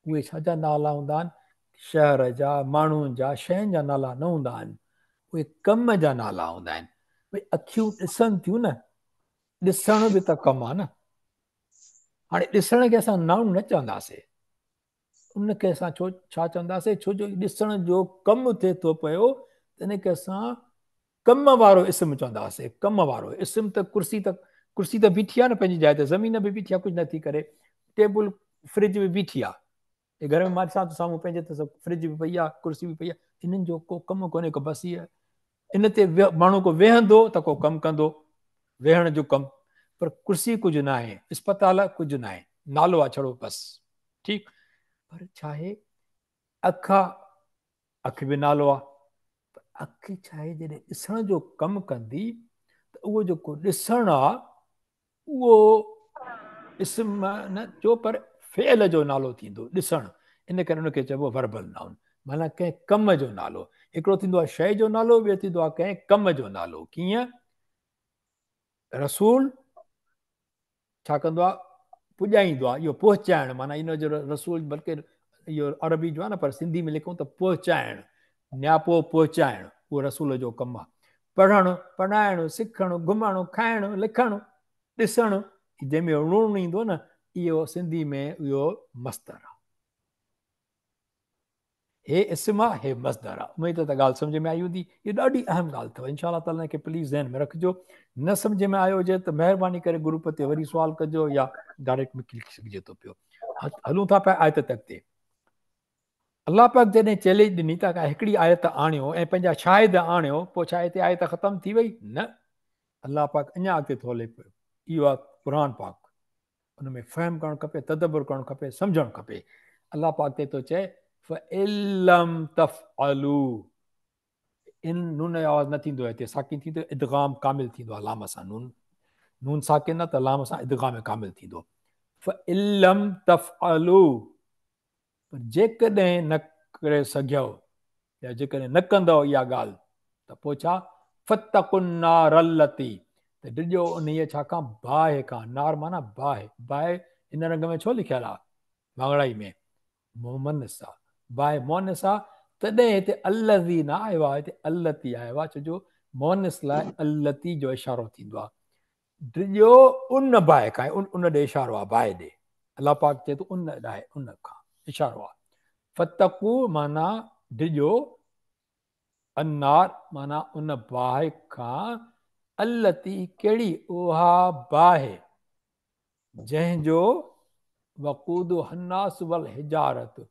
اهي ڇا جا نالا هوندا آهن؟ شهر جا، ماڻهن جا، شين جا نالا نه هوندا آهن. اهي ڪم جا نالا هوندا آهن. ڀئي اکيون ڏسن ٿيون نه، ڏسڻ به ته ڪم آهي نه. هاڻي ڏسڻ کي اسان نائون نه چونداسين. ان کي اسان ڇو ڇا چونداسين؟ ڇو جو ڏسڻ جو ڪم ٿئي ٿو پيو، تنهن کي اسان ڪم وارو اسم چونداسين. ڪم وارو اسم ته ڪرسي ته ڪرسي ته بيٺي آهي نه پنهنجي جاء تي، زمين به بيٺي آهي ڪجهه نٿي ڪري، ٽيبل فرج به بيٺي آهي، هي گهر ۾ مان ڏسان ٿو سامهون پنهنجي ته سڀ فرج به پئي آهي ڪرسي به پئي آهي، انهن جو ڪو ڪم ڪونهي ڪو بس هي ان تي ماڻهو ڪو ويهندو ته ڪو ڪم ڪندو، ويهڻ جو ڪم، پر ڪرسي ڪجهه ناهي، اسپتال ڪجهه ناهي، نالو آهي ڇڙو بس ٺيڪ. پر ڇا آهي اک آ، اک به نالو آ، پر اک ڇا آهي جڏهن ڏسڻ جو ڪم ڪندي ته اهو جيڪو ڏسڻ آ اهو اسم نه جو پر فعل جو نالو ٿيندو ڏسڻ، ان ڪري ان کي چئبو وربل نائون، معنيٰ ڪنهن ڪم جو نالو. هڪڙو ٿيندو آ شيء جو نالو، ٻيو ٿيندو آ ڪنهن ڪم جو نالو. ڪيئن رسول ڇا ڪندو آ؟ پڄائيندو آ. اهو پهچائڻ معنيٰ ان جو رسول بلڪه اهو عربي جو آ نه پر سنڌي ۾ لکون ته پهچائڻ، نياپو پهچائڻ اهو رسول جو ڪم آ. پڙهڻ، پڙهائڻ، سکڻ، گهمڻ، کائڻ، لکڻ، ڏسڻ جنهن ۾ ڻ ايندو نه اهو سنڌي ۾ اهو مصدر آ. هي اسم آ هي مصدر آ. اميد ته ڳالهه سمجهه ۾ آئي هوندي. هي ڏاڍي اهم ڳالهه اٿو. انشاء الله تعالي ان کي پليز ذهن ۾ رکجو. نه سمجهه ۾ آيو هجي ته مهرباني ڪري گروپ تي وري سوال ڪجو يا ڊائريڪٽ مون کي لکي سگهجي ٿو پيو. هلون ٿا پيا آيت تي اڳتي. الله پاڪ جڏهن چئلينج ڏني ته هڪڙي آيت آڻيو ۽ پنهنجا شاهد آڻيو پوء ڇا هتي آيت ختم ٿي وئي؟ نه. الله پاڪ اڃا اڳتي ٿو هلي پيو. اهو آ قرآن پاڪ. ان ۾ فهم ڪرڻ کپي، تدبر ڪرڻ کپي، سمجهڻ کپي. الله پاڪ تي ٿو چئي فَإِن لَمْ تَفْعَلُوا ان نون جو آواز نه ٿيندو هتي ساڪن ٿيندو ادغام ڪامل ٿيندو آهي لام سان نون نون ساڪن نه ته لام سان ادغام ڪامل ٿيندو فَإِن لَمْ تَفْعَلُوا پر جيڪڏهن نه ڪري سگهيو يا جيڪڏهن نه ڪندؤ اها ڳالهه ته پوء ڇا؟ فاتقوا النار التي ته ڊڄو انهيء ڇا کان؟ باهه کان، نار معنيٰ باهه، باهه هن رنگ ۾ ڇو لکيل آهي؟ واڱڻائي ۾ مؤنث آهي، باهه مؤنث آهي تڏهن هتي الذي نه آيو آهي هتي التي آيو آهي ڇو جو مؤنث لاء التي جو اشارو ٿيندو آهي. ڊڄو ان باهه کان، ان ڏي اشارو آهي باهه ڏي، الله پاڪ چئي ٿو ان ڏانهن ان کان اشارو آهي. فاتقوا معنيٰ ڊڄو، النار معنيٰ ان باهه کان، التي ڪهڙي اها باهه جنهن جو وقودها الناس والحجارة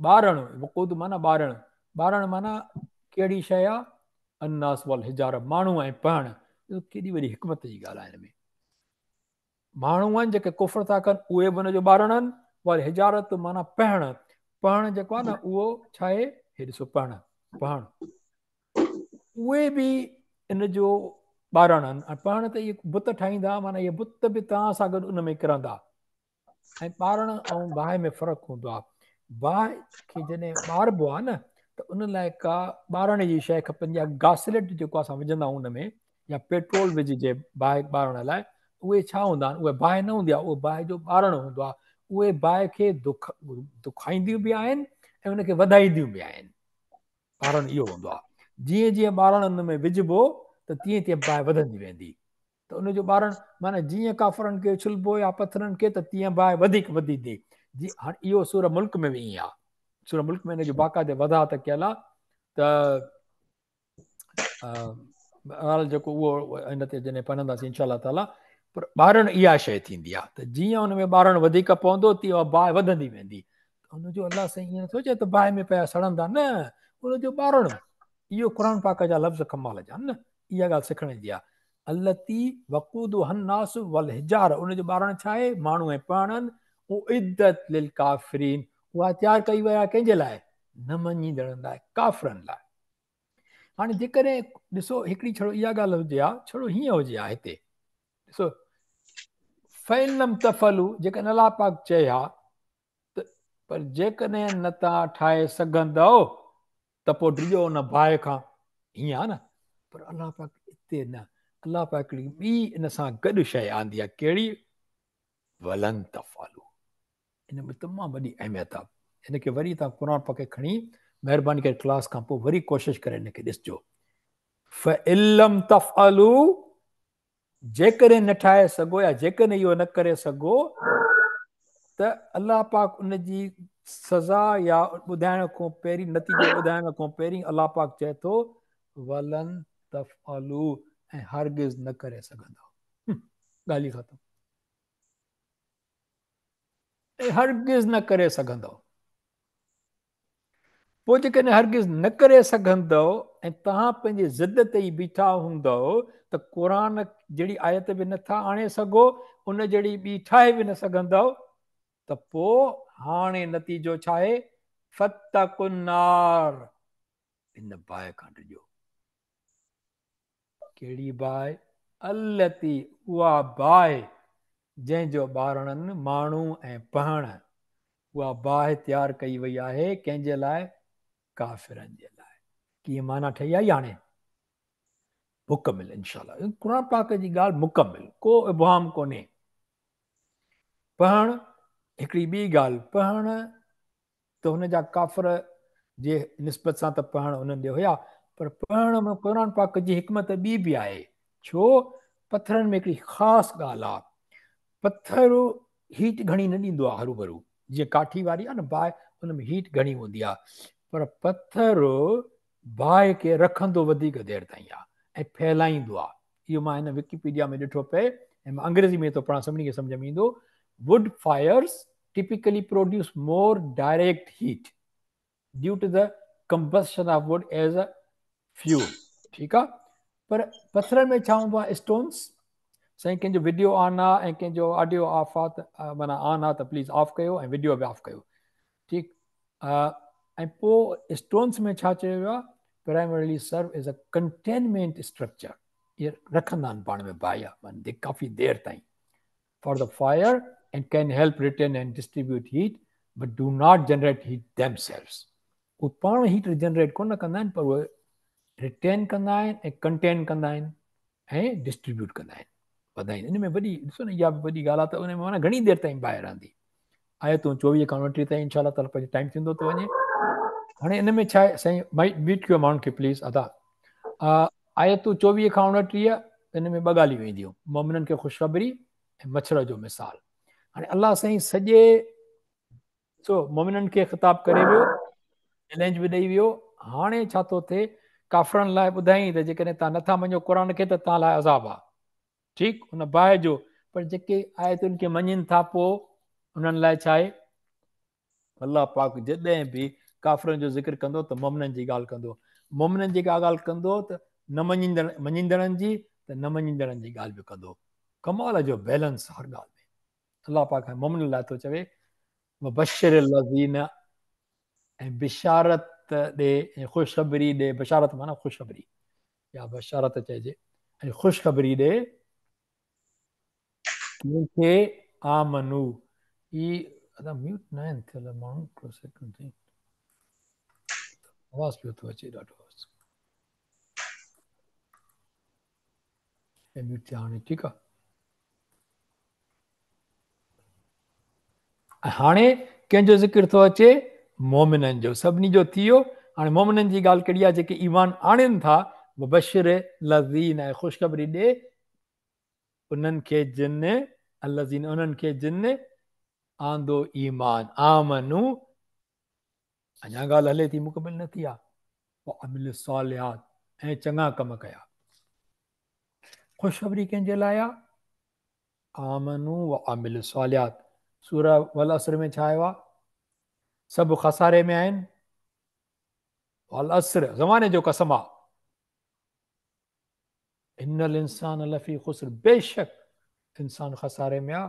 ٻارڻ، وقود معنيٰ ٻارڻ، ٻارڻ معنيٰ ڪهڙي شيء آ؟ الناس والحجارة ماڻهو ۽ پهڻ، ڏسو ڪيڏي وڏي حڪمت جي ڳالهه آهي هن ۾. ماڻهو آهن جيڪي ڪفر ٿا ڪن اهي به ان جو ٻارڻ آهن، والحجارة معنيٰ پهڻ، پهڻ جيڪو آهي نه اهو ڇا آهي؟ هي ڏسو پهڻ، پهڻ. اهي به ان جو ٻارڻ آهن ۽ پهڻ ته اهي بت ٺاهيندا معنيٰ اهي بت به توهان سان گڏ ان ۾ ڪرندا ۽ ٻارڻ ۽ باهه ۾ فرق هوندو آهي باهه کي جڏهن ٻاربو آهي نه ته ان لاء ڪا ٻارڻ جي شيء کپندي آهي گاسليٽ جيڪو اسان وجهندا آهيون ان ۾ يا پيٽرول وجهجي باهه ٻارڻ لاء اهي ڇا هوندا آهن اهي باهه نه هوندي آهي اهو باهه جو ٻارڻ هوندو آهي اهي باهه کي دکائينديون به آهن ۽ ان کي وڌائينديون به آهن ٻارڻ اهو هوندو آهي. جيئن جيئن ٻارڻ ان ۾ وجهبو ته تيئن تيئن باهه وڌندي ويندي. ته ان جو ٻارڻ معنيٰ جيئن ڪافرن کي اڇلبو يا پٿرن کي ته تيئن باهه وڌيڪ وڌندي. جي هاڻ اهو سوره ملڪ ۾ به ائين آهي. سوره ملڪ ۾ ان جو باقاعده وضاحت ڪيل آهي ته بهرحال جيڪو اهو ان تي جڏهن پڙهنداسين انشاء الله تعاليٰ پر ٻارڻ اها شيء ٿيندي آهي ته جيئن ان ۾ ٻارڻ وڌيڪ پوندو تيئن اها باهه وڌندي ويندي ان جو الله سائين ائين نٿو چئي ته باهه ۾ پيا سڙندا نه ان جو ٻارڻ اهو قرآن پاڪ جا لفظ ڪمال جا نه اها ڳالهه سکڻ جي آهي التي وقودها الناس والحجاره ان جو ٻارڻ ڇا آهي ماڻهو ۽ پهڻ اعدت للڪافرين اها تيار ڪئي وئي آهي ڪنهن جي لاء نه مڃيندڙن لاء، ڪافرن لاء. هاڻي جيڪڏهن ڏسو هڪڙي ڇڙو اها ڳالهه هجي ها، ڇڙو هيئن هجي ها هتي ڏسو فإن لم تفعلوا جيڪڏهن الله پاڪ چئي ها ته پر جيڪڏهن نه توهان ٺاهي سگهندؤ ته پوء ڊڄو ان باهه کان، هيئن آ نه. پر الله پاڪ اتي نه، الله پاڪ هڪڙي ٻي ان سان گڏ شيء آندي آ، ڪهڙي؟ ولن تفعلوا. ان ۾ تمام وڏي اهميت آ. ان کي وري توهان قرآن پاڪ کي کڻي مهرباني ڪري ڪلاس کان پوء وري ڪوشش ڪري ان کي ڏسجو. فإن لم تفعلوا جيڪڏهن نه ٺاهي سگهو يا جيڪڏهن اهو نه ڪري سگهو ته الله پاڪ ان جي سزا يا ٻڌائڻ کان پهرين نتيجو ٻڌائڻ کان پهرين الله پاڪ چئي ٿو ولن تفعلوا ۽ هرگز نه ڪري سگهندؤ. ڳالهه ئي ختم. ۽ هرگز نه ڪري سگهندؤ. پوء جيڪڏهن هرگز نه ڪري سگهندؤ ۽ توهان پنهنجي ضد تي ئي بيٺا هوندؤ ته قرآن جهڙي آيت به نٿا آڻي سگهو، ان جهڙي ٻي ٺاهي به نه سگهندؤ ته پوء هاڻي نتيجو ڇا آهي؟ فاتقوا النار، ان باهه کان ڊڄو. ڪهڙي باهه؟ التي، اها باهه جنهن جو ٻارڻن، ماڻهو ۽ پهڻ، اها باهه تيار ڪئي وئي آهي، ڪنهن جي لاء؟ ڪافرن جي لاء. ڪيئن معنيٰ ٺهي آئي هاڻي؟ مڪمل انشاء الله. قرآن پاڪ جي ڳالهه مڪمل، ڪو ابهام ڪونهي. پهڻ، هڪڙي ٻي ڳالهه، پهڻ ته هن جا ڪافر جي نسبت سان ته پهڻ انهن ڏي هيا پر پهڻ ۾ قرآن پاڪ جي حڪمت ٻي به آهي ڇو پٿرن ۾ هڪڙي خاص ڳالهه آهي پٿر هيٽ گهڻي نه ڏيندو آهي هروڀرو جيئن ڪاٺي واري آهي نه باهه ان ۾ هيٽ گهڻي هوندي آهي پر پٿر باهه کي رکندو وڌيڪ دير تائين آهي ۽ ڦهلائيندو آهي اهو مان هن وڪيپيڊيا ۾ ڏٺو پئي ۽ مان انگريزي ۾ ٿو پڙهان سڀني کي سمجه ۾ ايندو wood fires typically produce more direct heat due to the combustion of wood as a fuel ٺيڪ آ پر پٿرن ۾ ڇا هوندو آ اسٽونس سائين ڪنهن جو وڊيو آن آ ۽ ڪنهن جو آڊيو آف آ ته معنيٰ آن آ ته پليز آف ڪيو ۽ وڊيو به آف ڪيو ٺيڪ ۽ پو اسٽونس ۾ ڇا چيو ويو آ primarily serve as a containment structure اهي رکندا آهن پاڻ ۾ باهه معنيٰ ڪافي دير تائين for the fire and can help retain and distribute heat but do not generate heat themselves اهي پاڻ هيٽ جنريٽ ڪونه ڪندا آهن پر اهي ريٽين ڪندا آهن ۽ ڪنٽين ڪندا آهن ۽ ڊسٽريبيوٽ ڪندا آهن وڌائين ان ۾ وڏي ڏسو نه اها به وڏي ڳالهه آهي ته ان ۾ معنيٰ گهڻي دير تائين باهه رهندي آيتون 24 کان 29 تائين انشاء الله تعالي پنهنجو ٽائيم ٿيندو ٿو وڃي هاڻي ان ۾ ڇا آهي سائين ميوٽ ڪيو ماڻهن کي پليز ادا آيتون 24 کان 29 ان ۾ ٻه ڳالهيون اينديون مؤمنن کي خوشخبري ۽ مڇر جو مثال هاڻي الله سائين سڄي سو مؤمنن کي خطاب ڪري ويو چئلينج به ڏئي ويو هاڻي ڇا ٿو ٿئي ڪافرن لاء ٻڌائين ته جيڪڏهن توهان نٿا مڃو قرآن کي ته توهان لاء عذاب آ ٺيڪ ان باهه جو پر جيڪي آيتن کي مڃين ٿا پوء انهن لاء ڇا آهي الله پاڪ جڏهن به ڪافرن جو ذڪر ڪندو ته مؤمنن جي ڳالهه ڪندو، مؤمنن جي ڪا ڳالهه ڪندو ته نه مڃيندڙ مڃيندڙن جي ته نه مڃيندڙن جي ڳالهه به ڪندو. ڪمال جو بيلنس هر ڳالهه ۾ الله پاڪ هاڻي مؤمنن لاء ٿو چوي وبشر الذين ۽ بشارت ڏي ۽ خوشخبري ڏي بشارت معنيٰ خوشخبري يا بشارت چئجي ۽ خوشخبري ڏي ڪنهن کي آمنو هي ادا ميوٽ نه آهن ٿيل ماڻهو هڪڙو سيڪنڊ سائين آواز پيو ٿو اچي ڏاڍو ميوٽ ٿيا هاڻي ٺيڪ آ هاڻي ڪنهن جو ذڪر ٿو اچي مومنن جو سڀني جو ٿي ويو هاڻي مومنن جي ڳالهه ڪهڙي آ جيڪي ايمان آڻين ٿا وبشر الذين ۽ خوشخبري ڏي انهن کي جن، الذين انهن کي جن، آندو ايمان، آمنوا، اڃا ڳالهه هلي ٿي مڪمل نه ٿي آ، وعملوا الصالحات ۽ چڱا ڪم ڪيا. خوشخبري ڪنهن جي لاء آ؟ آمنوا وعملوا الصالحات. سوره والعصر ۾ ڇا آيو آ؟ سڀ خساري ۾ آهن. والعصر زماني جو قسم آ. ان الانسان لفي خسر بيشڪ انسان خساري ۾ آ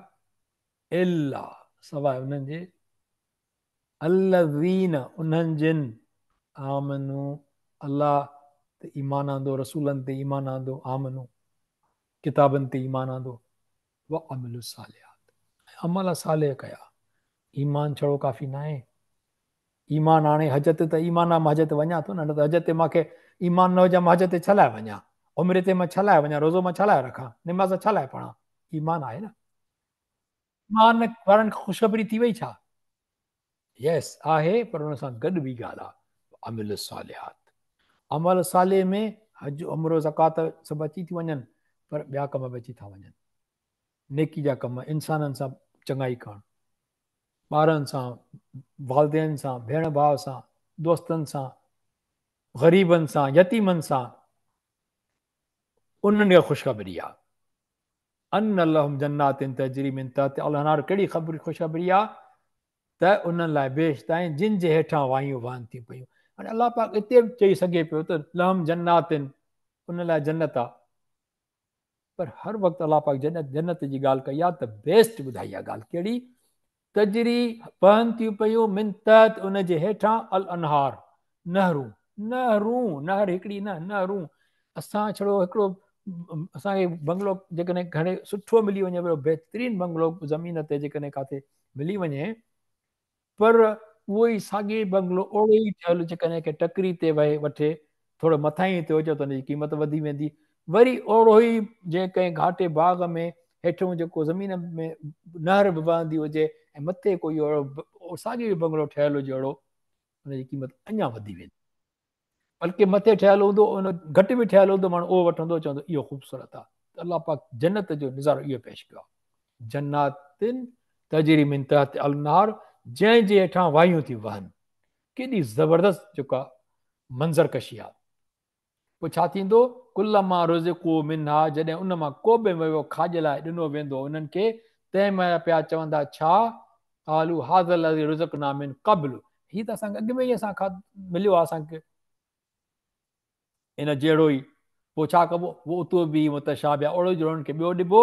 الا سواء انهن جي الذين انهن جن آمنوا الله تي ايمان آندو، رسولن تي ايمان آندو، آمنوا ڪتابن تي ايمان آندو، وعملوا الصالحات ۽ عمل صالح ڪيا. ايمان ڇڙو ڪافي ناهي. ايمان آڻي حج تي ته ايمان آ مان حج تي وڃان ٿو نه، نه ته حج تي مانکي ايمان نه هجي مان حج تي ڇا لاء وڃان، عمري تي مان ڇا لاء وڃان، روزو مان ڇا لاء رکان، نماز ڇا لاء پڙهان، ايمان آهي نه. ايمان وارن کي خوشخبري ٿي وئي ڇا؟ يس آهي، پر ان سان گڏ ٻي ڳالهه آهي عمل الصالحات. عمل صالح ۾ حج، عمرو، زڪوات سڀ اچي ٿي وڃن، پر ٻيا ڪم به اچي ٿا وڃن. نيڪي جا ڪم، انسانن سان چڱائي ڪرڻ، ٻارن سان، والدين سان، ڀيڻ ڀاء سان، دوستن سان، غريبن سان، يتيمن سان، انهن کي خوشخبري آ. ان لهم جنات تجري من تحتها الانهار ڪهڙي خبر خوشخبري آ ته انهن لاء بهشت آهن جن جي هيٺان واهيون وهن ٿيون پيون. هاڻي الله پاڪ اتي به چئي سگهي پيو ته لهم جنات انهن لاء جنت آ، پر هر وقت الله پاڪ جنت جنت جي ڳالهه ڪئي آ ته بيسٽ ٻڌائي آ ڳالهه ڪهڙي تجري وهن ٿيون پيون من تحت ان جي هيٺان الانهار نهرون نهرون نهر هڪڙي نه نهرون اسان ڇڙو هڪڙو اسان کي بنگلو جيڪڏهن گهڻي سٺو ملي وڃي پيو بهترين بنگلو زمين تي جيڪڏهن ڪاٿي ملي وڃي پر اهو ئي ساڳي بنگلو اوڙو ئي ٺهيل جيڪڏهن ڪنهن ٽڪري تي وهي وٺي ٿورو مٿاهين تي هجي ته ان جي قيمت وڌي ويندي. وري اوڙو ئي جي ڪنهن گهاٽي باغ ۾ هيٺئون جيڪو زمين ۾ نهر به وهندي هجي ۽ مٿي ڪوئي اهڙو ساڳيو ئي بنگلو ٺهيل هجي اهڙو ان جي قيمت اڃا وڌي ويندي. بلڪه مٿي ٺهيل هوندو ان گهٽ به ٺهيل هوندو ماڻهو اهو وٺندو چوندو اهو خوبصورت آهي ته الله پاڪ جنت جو نظارو اهو پيش ڪيو آهي جنات تجري من تحت الانهار جنهن جي هيٺان واهيون ٿيون وهن ڪيڏي زبردست جيڪا منظر ڪشي آهي پوء ڇا ٿيندو ڪلما رزقوا منها جڏهن ان مان ڪو به ميوو کاڄ لاء ڏنو ويندو انهن کي تنهن مهل پيا چوندا ڇا قالوا هذا الذي رزقنا من قبل هي ته اسان کي اڳ ۾ ئي اسان کان مليو آهي اسان کي ان جهڙو ئي پوء ڇا ڪبو واتوا به متشابها اهڙو جهڙو انهن کي ٻيو ڏبو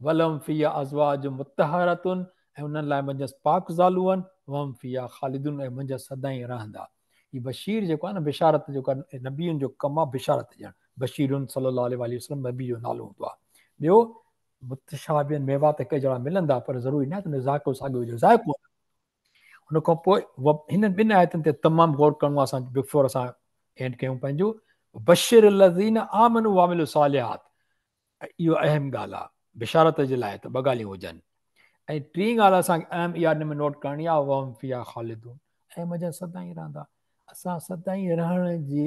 ولهم فيها ازواج مطهرة ۽ انهن لاء منجهس پاڪ زالون آهن وهم فيها خالدون ۽ منجهس سدائين رهندا هي بشير جيڪو آهي نه بشارت جيڪو نبين جو ڪم آهي بشارت ڏيڻ بشير صلي الله عليه واٰله وسلم نبي جو نالو هوندو آهي ٻيو متشابهن ميوا ته هڪ جهڙا ملندا پر ضروري ناهي ته ان جو ذائقو ساڳيو هجي ذائقو ان کان پوء هنن ٻن آيتن تي تمام غور ڪرڻو آهي اسان بفور اسان اينڊ ڪيون پنهنجو بشر الذين آمنوا وعملوا الصالحات اهو اهم ڳالهه آهي بشارت جي لاء ته ٻه ڳالهيون هجن ۽ ٽين ڳالهه اسان کي اهم اها ان ۾ نوٽ ڪرڻي آهي وهم فيها خالدون ۽ منجهن سدائين رهندا اسان سدائين رهڻ جي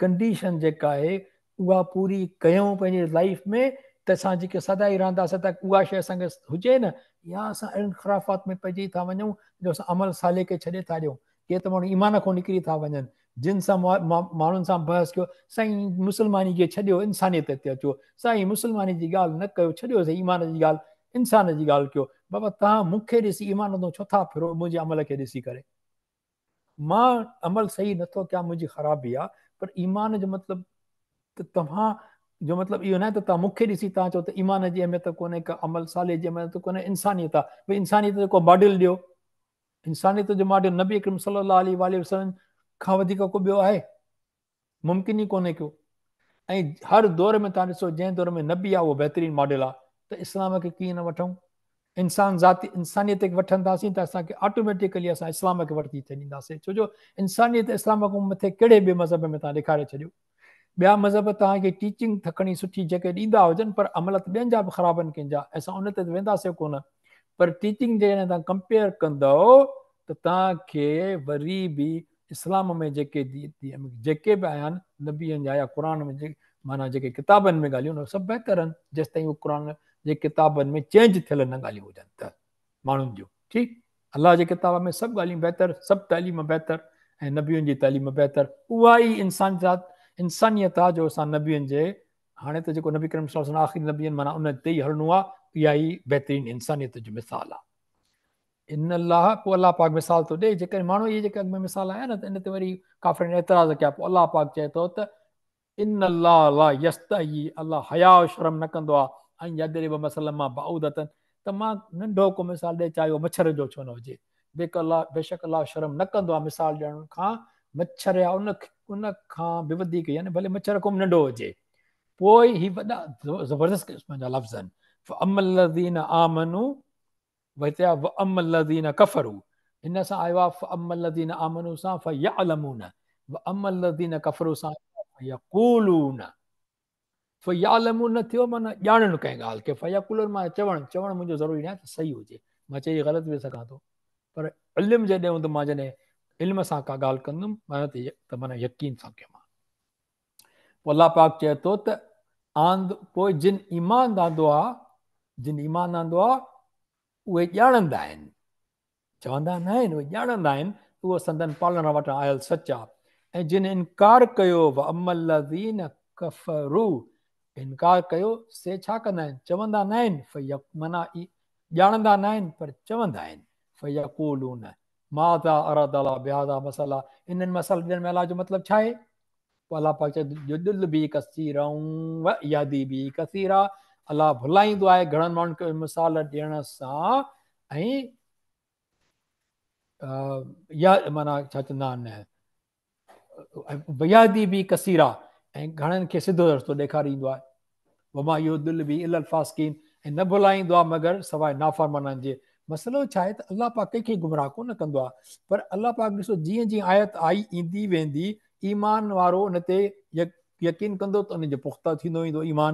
ڪنڊيشن جيڪا آهي اها پوري ڪيون پنهنجي لائيف ۾ ته اسان جيڪي سدائين رهنداسين ته اها شيء اسان کي هجي نه يا اسان اهڙن خرافات ۾ پئجي ٿا وڃون جو اسان عمل صالح کي ڇڏي ٿا ڏيون ڪي ته ماڻهو ايمان کان نڪري ٿا وڃن جن سان ماڻهن سان بحث ڪيو سائين مسلماني کي ڇڏيو انسانيت تي اچو سائين مسلماني جي ڳالهه نه ڪيو ڇڏيو سائين ايمان جي ڳالهه انسان جي ڳالهه ڪيو بابا توهان مون کي ڏسي ايمان تون ڇو ٿا ڦرو منهنجي عمل کي ڏسي ڪري مان عمل صحيح نٿو ڪيان منهنجي خرابي آ پر ايمان جو مطلب ته توهان جو مطلب اهو ناهي ته توهان مون کي ڏسي توهان چئو ته ايمان جي اهميت ڪونهي ڪا عمل صالح جي اهميت ڪونهي انسانيت آ ڀئي انسانيت جو ڪو ماڊل ڏيو انسانيت جو ماڊل نبي اڪرم صلي الله عليه واٰله وسلم کان وڌيڪ ڪو ٻيو آهي ممڪن ئي ڪونهي ڪو ۽ هر دور ۾ توهان ڏسو جنهن دور ۾ نبي آهي اهو بهترين ماڊل آهي ته اسلام کي ڪيئن نه وٺون انسان ذات انسانيت کي وٺنداسين ته اسان کي آٽوميٽيڪلي اسان اسلام کي وٺي ڇڏينداسين ڇو جو انسانيت اسلام کان مٿي ڪهڙي ٻئي مذهب ۾ توهان ڏيکاري ڇڏيو ٻيا مذهب توهان کي ٽيچنگ ته کڻي سٺي جيڪي ڏيندا هجن پر عمل ته ٻين جا به خراب آهن ڪن جا اسان ان تي وينداسين ڪونه پر ٽيچنگ جيڪڏهن توهان ڪمپيئر ڪندؤ ته توهان کي وري به اسلام ۾ جيڪي جيڪي به آيا آهن نبين جا يا قرآن ۾ جيڪي معنيٰ جيڪي ڪتابن ۾ ڳالهيون سڀ بهتر آهن جيستائين اهي قرآن جي ڪتابن ۾ چينج ٿيل نه ڳالهيون هجن ته ماڻهن جون ٺيڪ الله جي ڪتاب ۾ سڀ ڳالهيون بهتر سڀ تعليم بهتر ۽ نبين جي تعليم بهتر اها ئي انسان ذات انسانيت آ جو اسان نبين جي هاڻي ته جيڪو نبي ڪريم صلي الله عليه وسلم آخري نبين معنيٰ ان تي ئي هلڻو آ اها ئي بهترين انسانيت جو مثال آ ان الله پوء الله پاڪ مثال ٿو ڏئي جيڪڏهن ماڻهو اهي جيڪي اڳ ۾ مثال آيا نه ته ان تي وري ڪافرن اعتراض ڪيا پوء الله پاڪ چئي ٿو ته ان الله لا يستحيي الله حياء شرم نه ڪندو آهي ان يضرب مثلا ما بعوضة ته مان ننڍو ڪو مثال ڏئي چاهي اهو مڇر جو ڇو نه هجي بيڪ الله بيشڪ الله شرم نه ڪندو آهي مثال ڏيڻ کان مڇر آ ان ان کان به وڌيڪ، يعني ڀلي مڇر کان به ننڍو هجي. پوء هي وڏا زبردست قسم جا لفظ آهن. فاما الذين آمنوا وهتي آ واما الذين ڪفروا، هن سان آيو آ فاما الذين آمنوا سان فيعلمون، واما الذين ڪفروا سان فيقولون. فيعلمون نه ٿيو معنيٰ ڄاڻن ڪنهن ڳالهه کي، فيقولون معنيٰ چوڻ، چوڻ منهنجو ضروري ناهي ته صحيح هجي، مان چئي غلط به سگهان ٿو، پر علم جڏهن هوندو، مان جڏهن علم سان ڪا ڳالهه ڪندم معنيٰ ته معنيٰ يقين سان ڪيم. پوء الله پاڪ چئي ٿو ته آند پوء جن ايمان آندو آ، جن ايمان آندو آ اهي ڄاڻندا آهن، چوندا نه آهن، اهي ڄاڻندا آهن ته اهو سندن پالڻهار وٽان آيل سچ آ. ۽ جن انڪار ڪيو، واما الذين ڪفروا، انڪار ڪيو، سي ڇا ڪندا آهن؟ چوندا نه آهن، فيق معنيٰ ڄاڻندا نه آهن پر چوندا آهن، فيقولون ماذا اراد الله بهذا مثلا، انهن مثل ڏيڻ ۾ الله جو مطلب ڇا آهي؟ پوء الله پاڪ چئي ٿو، يضل به ڪثيرا و يهدي به ڪثيرا، الله ڀلائيندو آهي گهڻن ماڻهن کي مثال ڏيڻ سان ۽ يا معنيٰ ڇا چوندا آهن ويهدي به ڪثيرا، ۽ گهڻن کي سڌو رستو ڏيکاريندو آهي. وما يضل به الا الفاسقين، ۽ نه ڀلائيندو آهي مگر سواء نافرمانن جي. مسئلو ڇا آهي ته الله پاڪ ڪنهن کي گمراهه ڪونه ڪندو آهي، پر الله پاڪ ڏسو جيئن جيئن آيت آئي ايندي ويندي ايمان وارو ان تي يقين ڪندو ته ان جو پخته ٿيندو ويندو ايمان.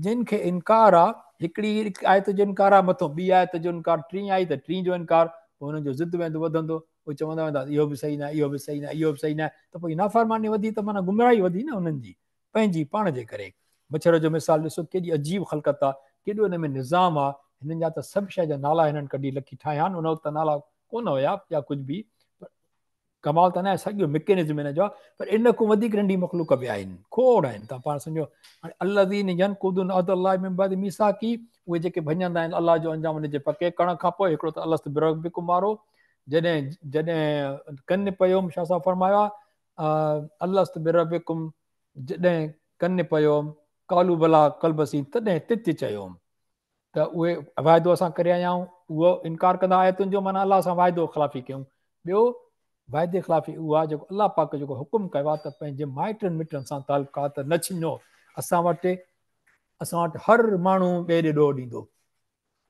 جن کي انڪار آ، هڪڙي آيت جو انڪار آ، مٿو ٻي آيت جو انڪار، ٽين آئي ته ٽين جو انڪار، پوء انهن جو ضد ويندو وڌندو، اهي چوندا ويندا اهو به صحيح ناهي، اهو به صحيح ناهي، اهو به صحيح ناهي، ته پوء نافرماني وڌي ته معنيٰ گمراهي وڌي نه انهن جي پنهنجي پاڻ جي ڪري. مڇر جو مثال ڏسو ڪيڏي عجيب خلقت آ، ڪيڏو ان ۾ نظام آ، هنن جا ته سڀ شيء جا نالا هنن ڪڍي لکي ٺاهيا آهن، ان وقت ته نالا ڪونه هيا يا ڪجهه به، پر ڪمال ته ناهي، سڄو مڪينزم هن جو آ، پر ان کان وڌيڪ ننڍي مخلوق به آهن، کوڙ آهن، توهان پاڻ سمجهو. هاڻي الذين ينقضون عهد الله من بعد ميثاقه، اهي جيڪي ڀڃندا آهن الله جو انجام ان جي پڪي ڪرڻ کان پوء، هڪڙو ته الست بربڪم وارو، جڏهن جڏهن ڪن پيوم شاهه صاحب فرمايو آ الست بربڪم جڏهن ڪن پيوم قالوا بليٰ قلب سين تڏهن تت چيوم ته اهي واعدو اسان ڪري آيا آهيون، اهو انڪار ڪندا آيتن جو معنيٰ الله سان واعدو خلافي ڪيون. ٻيو واعدي خلافي اهو آهي جيڪو الله پاڪ جيڪو حڪم ڪيو آهي ته پنهنجي مائٽن مٽن سان تعلقات نه ڇنو. اسان وٽ هر ماڻهو ٻئي ڏي ڏوهه ڏيندو.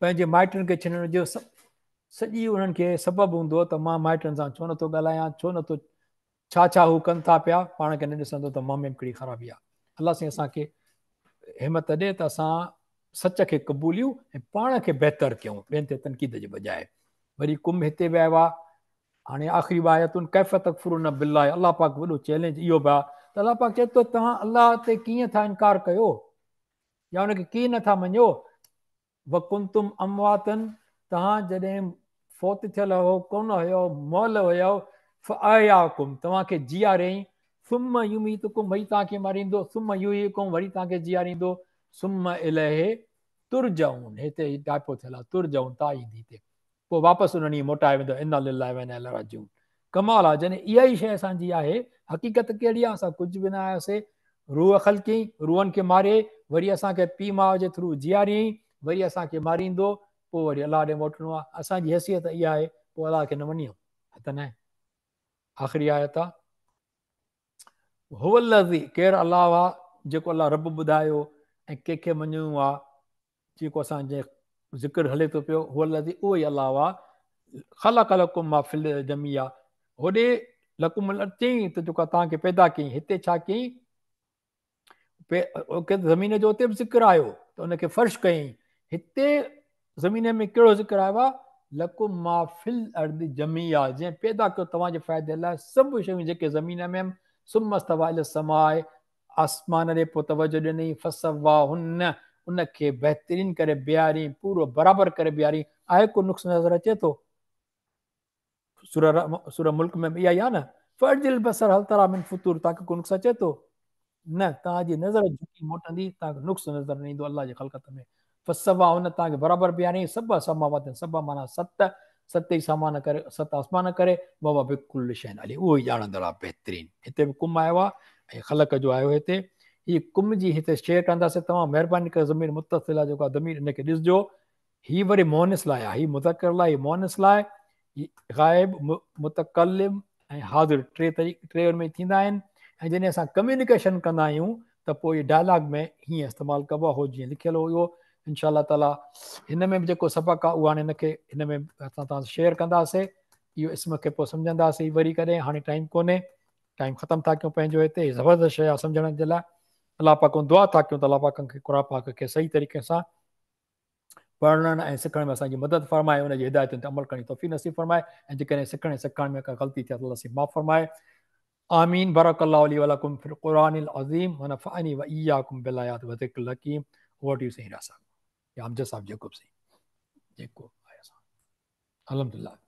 پنهنجي مائٽن کي ڇنڻ جو سڄي انهن کي سبب هوندو ته مان مائٽن سان ڇو نٿو ڳالهايان، ڇو نٿو ڇا ڇا هو ڪن ٿا پيا، پاڻ کي نه ڏسندو ته مان ۾ به ڪهڙي خرابي آهي. الله سائين اسان کي همت ڏي ته اسان سچ کي قبوليون ۽ پاڻ کي بهتر ڪيون ٻين تي تنقيد جي بجاء. وري قم هتي به آيو آهي. هاڻي آخري ٻه آيتون ڪيف تڪفرون بالله، الله پاڪ وڏو چئلينج اهو به آهي ته الله پاڪ چئي ٿو توهان الله تي ڪيئن ٿا انڪار ڪيو يا ان کي ڪيئن نٿا مڃيو. وڪنتم امواتا، توهان جڏهن فوت ٿيل هئو، ڪونه هيؤ، مئل هيؤ، فاحياڪم، توهان کي جياريائين، ثم يميتڪم، وري توهان کي ماريندو، ثم يحييڪم، وري توهان کي جياريندو، ثم اليه ترجعون، هتي ٽائپو ٿيل آهي، ترجعون تا ايندي هتي. پوء واپس انهن ڏي موٽايو ويندو، انا لله وانا اليه راجعون. ڪمال آهي، جڏهن اها ئي شيء اسان جي آهي، حقيقت ڪهڙي آهي، اسان ڪجهه به نه آهياسي، روح خلقيائين، روحن کي ماري، وري اسان کي پيء ماء جي ٿرو جياريائين، وري اسان کي ماريندو، پوء وري الله ڏي موٽڻو آهي، اسان جي حيثيت اها آهي، پوء الله کي نه مڃيون، ته ناهي. آخري آيت آهي. هو الذي، ڪير الله آهي، جيڪو الله رب ٻڌايو ۽ ڪنهن کي مڃڻو آهي، جيڪو اسان جي ذڪر هلي ٿو پيو، هو الذي اهو ئي الله آ، خلق لڪم ما في الارض جميعا، هوڏي لڪم الارض چيائين ته جيڪو توهان کي پيدا ڪيائين، هتي ڇا ڪيائين؟ زمين جو اتي به ذڪر آيو ته ان کي فرش ڪيائين، هتي زمين ۾ ڪهڙو ذڪر آيو آ؟ لڪم ما في الارض جميعا، جنهن پيدا ڪيو توهان جي فائدي لاء سڀ شيون جيڪي زمين ۾ آهن، ثم استويٰ الي السماء، آسمان ڏي پوء توجه ڏنائين، فسواهن، ان کي بهترين ڪري بيهاريائين، پورو برابر ڪري بيهاريائين، آهي ڪو نقص نظر اچي ٿو؟ سوره ملڪ ۾ به اها ئي آهي نه، فارجع البصر هل تريٰ من فطور، توهان کي ڪو نقص اچي ٿو؟ نه، توهان جي نظر جهڪي موٽندي، توهان کي نقص نظر نه ايندو الله جي خلقت ۾. فسواهن، توهان کي برابر بيهاريائين، سبع سماوات، سبع معنيٰ ست، ست ئي سامان ڪري، ست آسمان ڪري، وهو بڪل شيء عليم، اهو ئي ڄاڻندڙ آهي بهترين. هتي به قم آيو آهي ۽ خلق جو آيو هتي. هي قم جي هتي شيئر ڪنداسين، توهان مهرباني ڪري ضمير متصل آهي جيڪو آهي ضمير ان کي ڏسجو. هي وري مؤنث لاء آهي، هي مذڪر لاء، هي مؤنث لاء، هي غائب، متڪلم، ۽ حاضر ٽي طريق ٽي ان ۾ ٿيندا آهن ۽ جڏهن اسان ڪميونيڪيشن ڪندا آهيون ته پوء ڊائلاگ ۾ هيئن استعمال ڪبو آهي هو جيئن لکيل هو اهو انشاء الله تعالي هن ۾ به جيڪو سبق آهي اهو هاڻي هن کي هن ۾ اسان توهان شيئر ڪنداسي اهو اسم کي پوء سمجهنداسي وري ڪڏهن هاڻي ٽائيم ڪونهي ٽائيم ختم ٿا ڪيون پنهنجو هتي زبردست شيء آهي سمجهڻ جي لاء الله پاڪ دعا ٿا ڪيون ته الله پاڪ کي قرآن پاڪ کي صحيح طريقي سان پڙهڻ ۽ سکڻ ۾ اسان جي مدد فرمائي ان جي هدايتن تي عمل ڪرڻ جي توفيق نصيب فرمائي ۽ جيڪڏهن سکڻ ۽ سيکارڻ ۾ ڪا غلطي ٿي آهي ته الله سائين معاف فرمائي آمين بارڪ الله لي ولڪم في القرآن العظيم ونفعني واياڪم بالآيات والذڪر الحڪيم اوور ٽو you سائين راز صاحب يا امجد صاحب جيڪو به سائين جيڪو آهي اسان الحمدلله.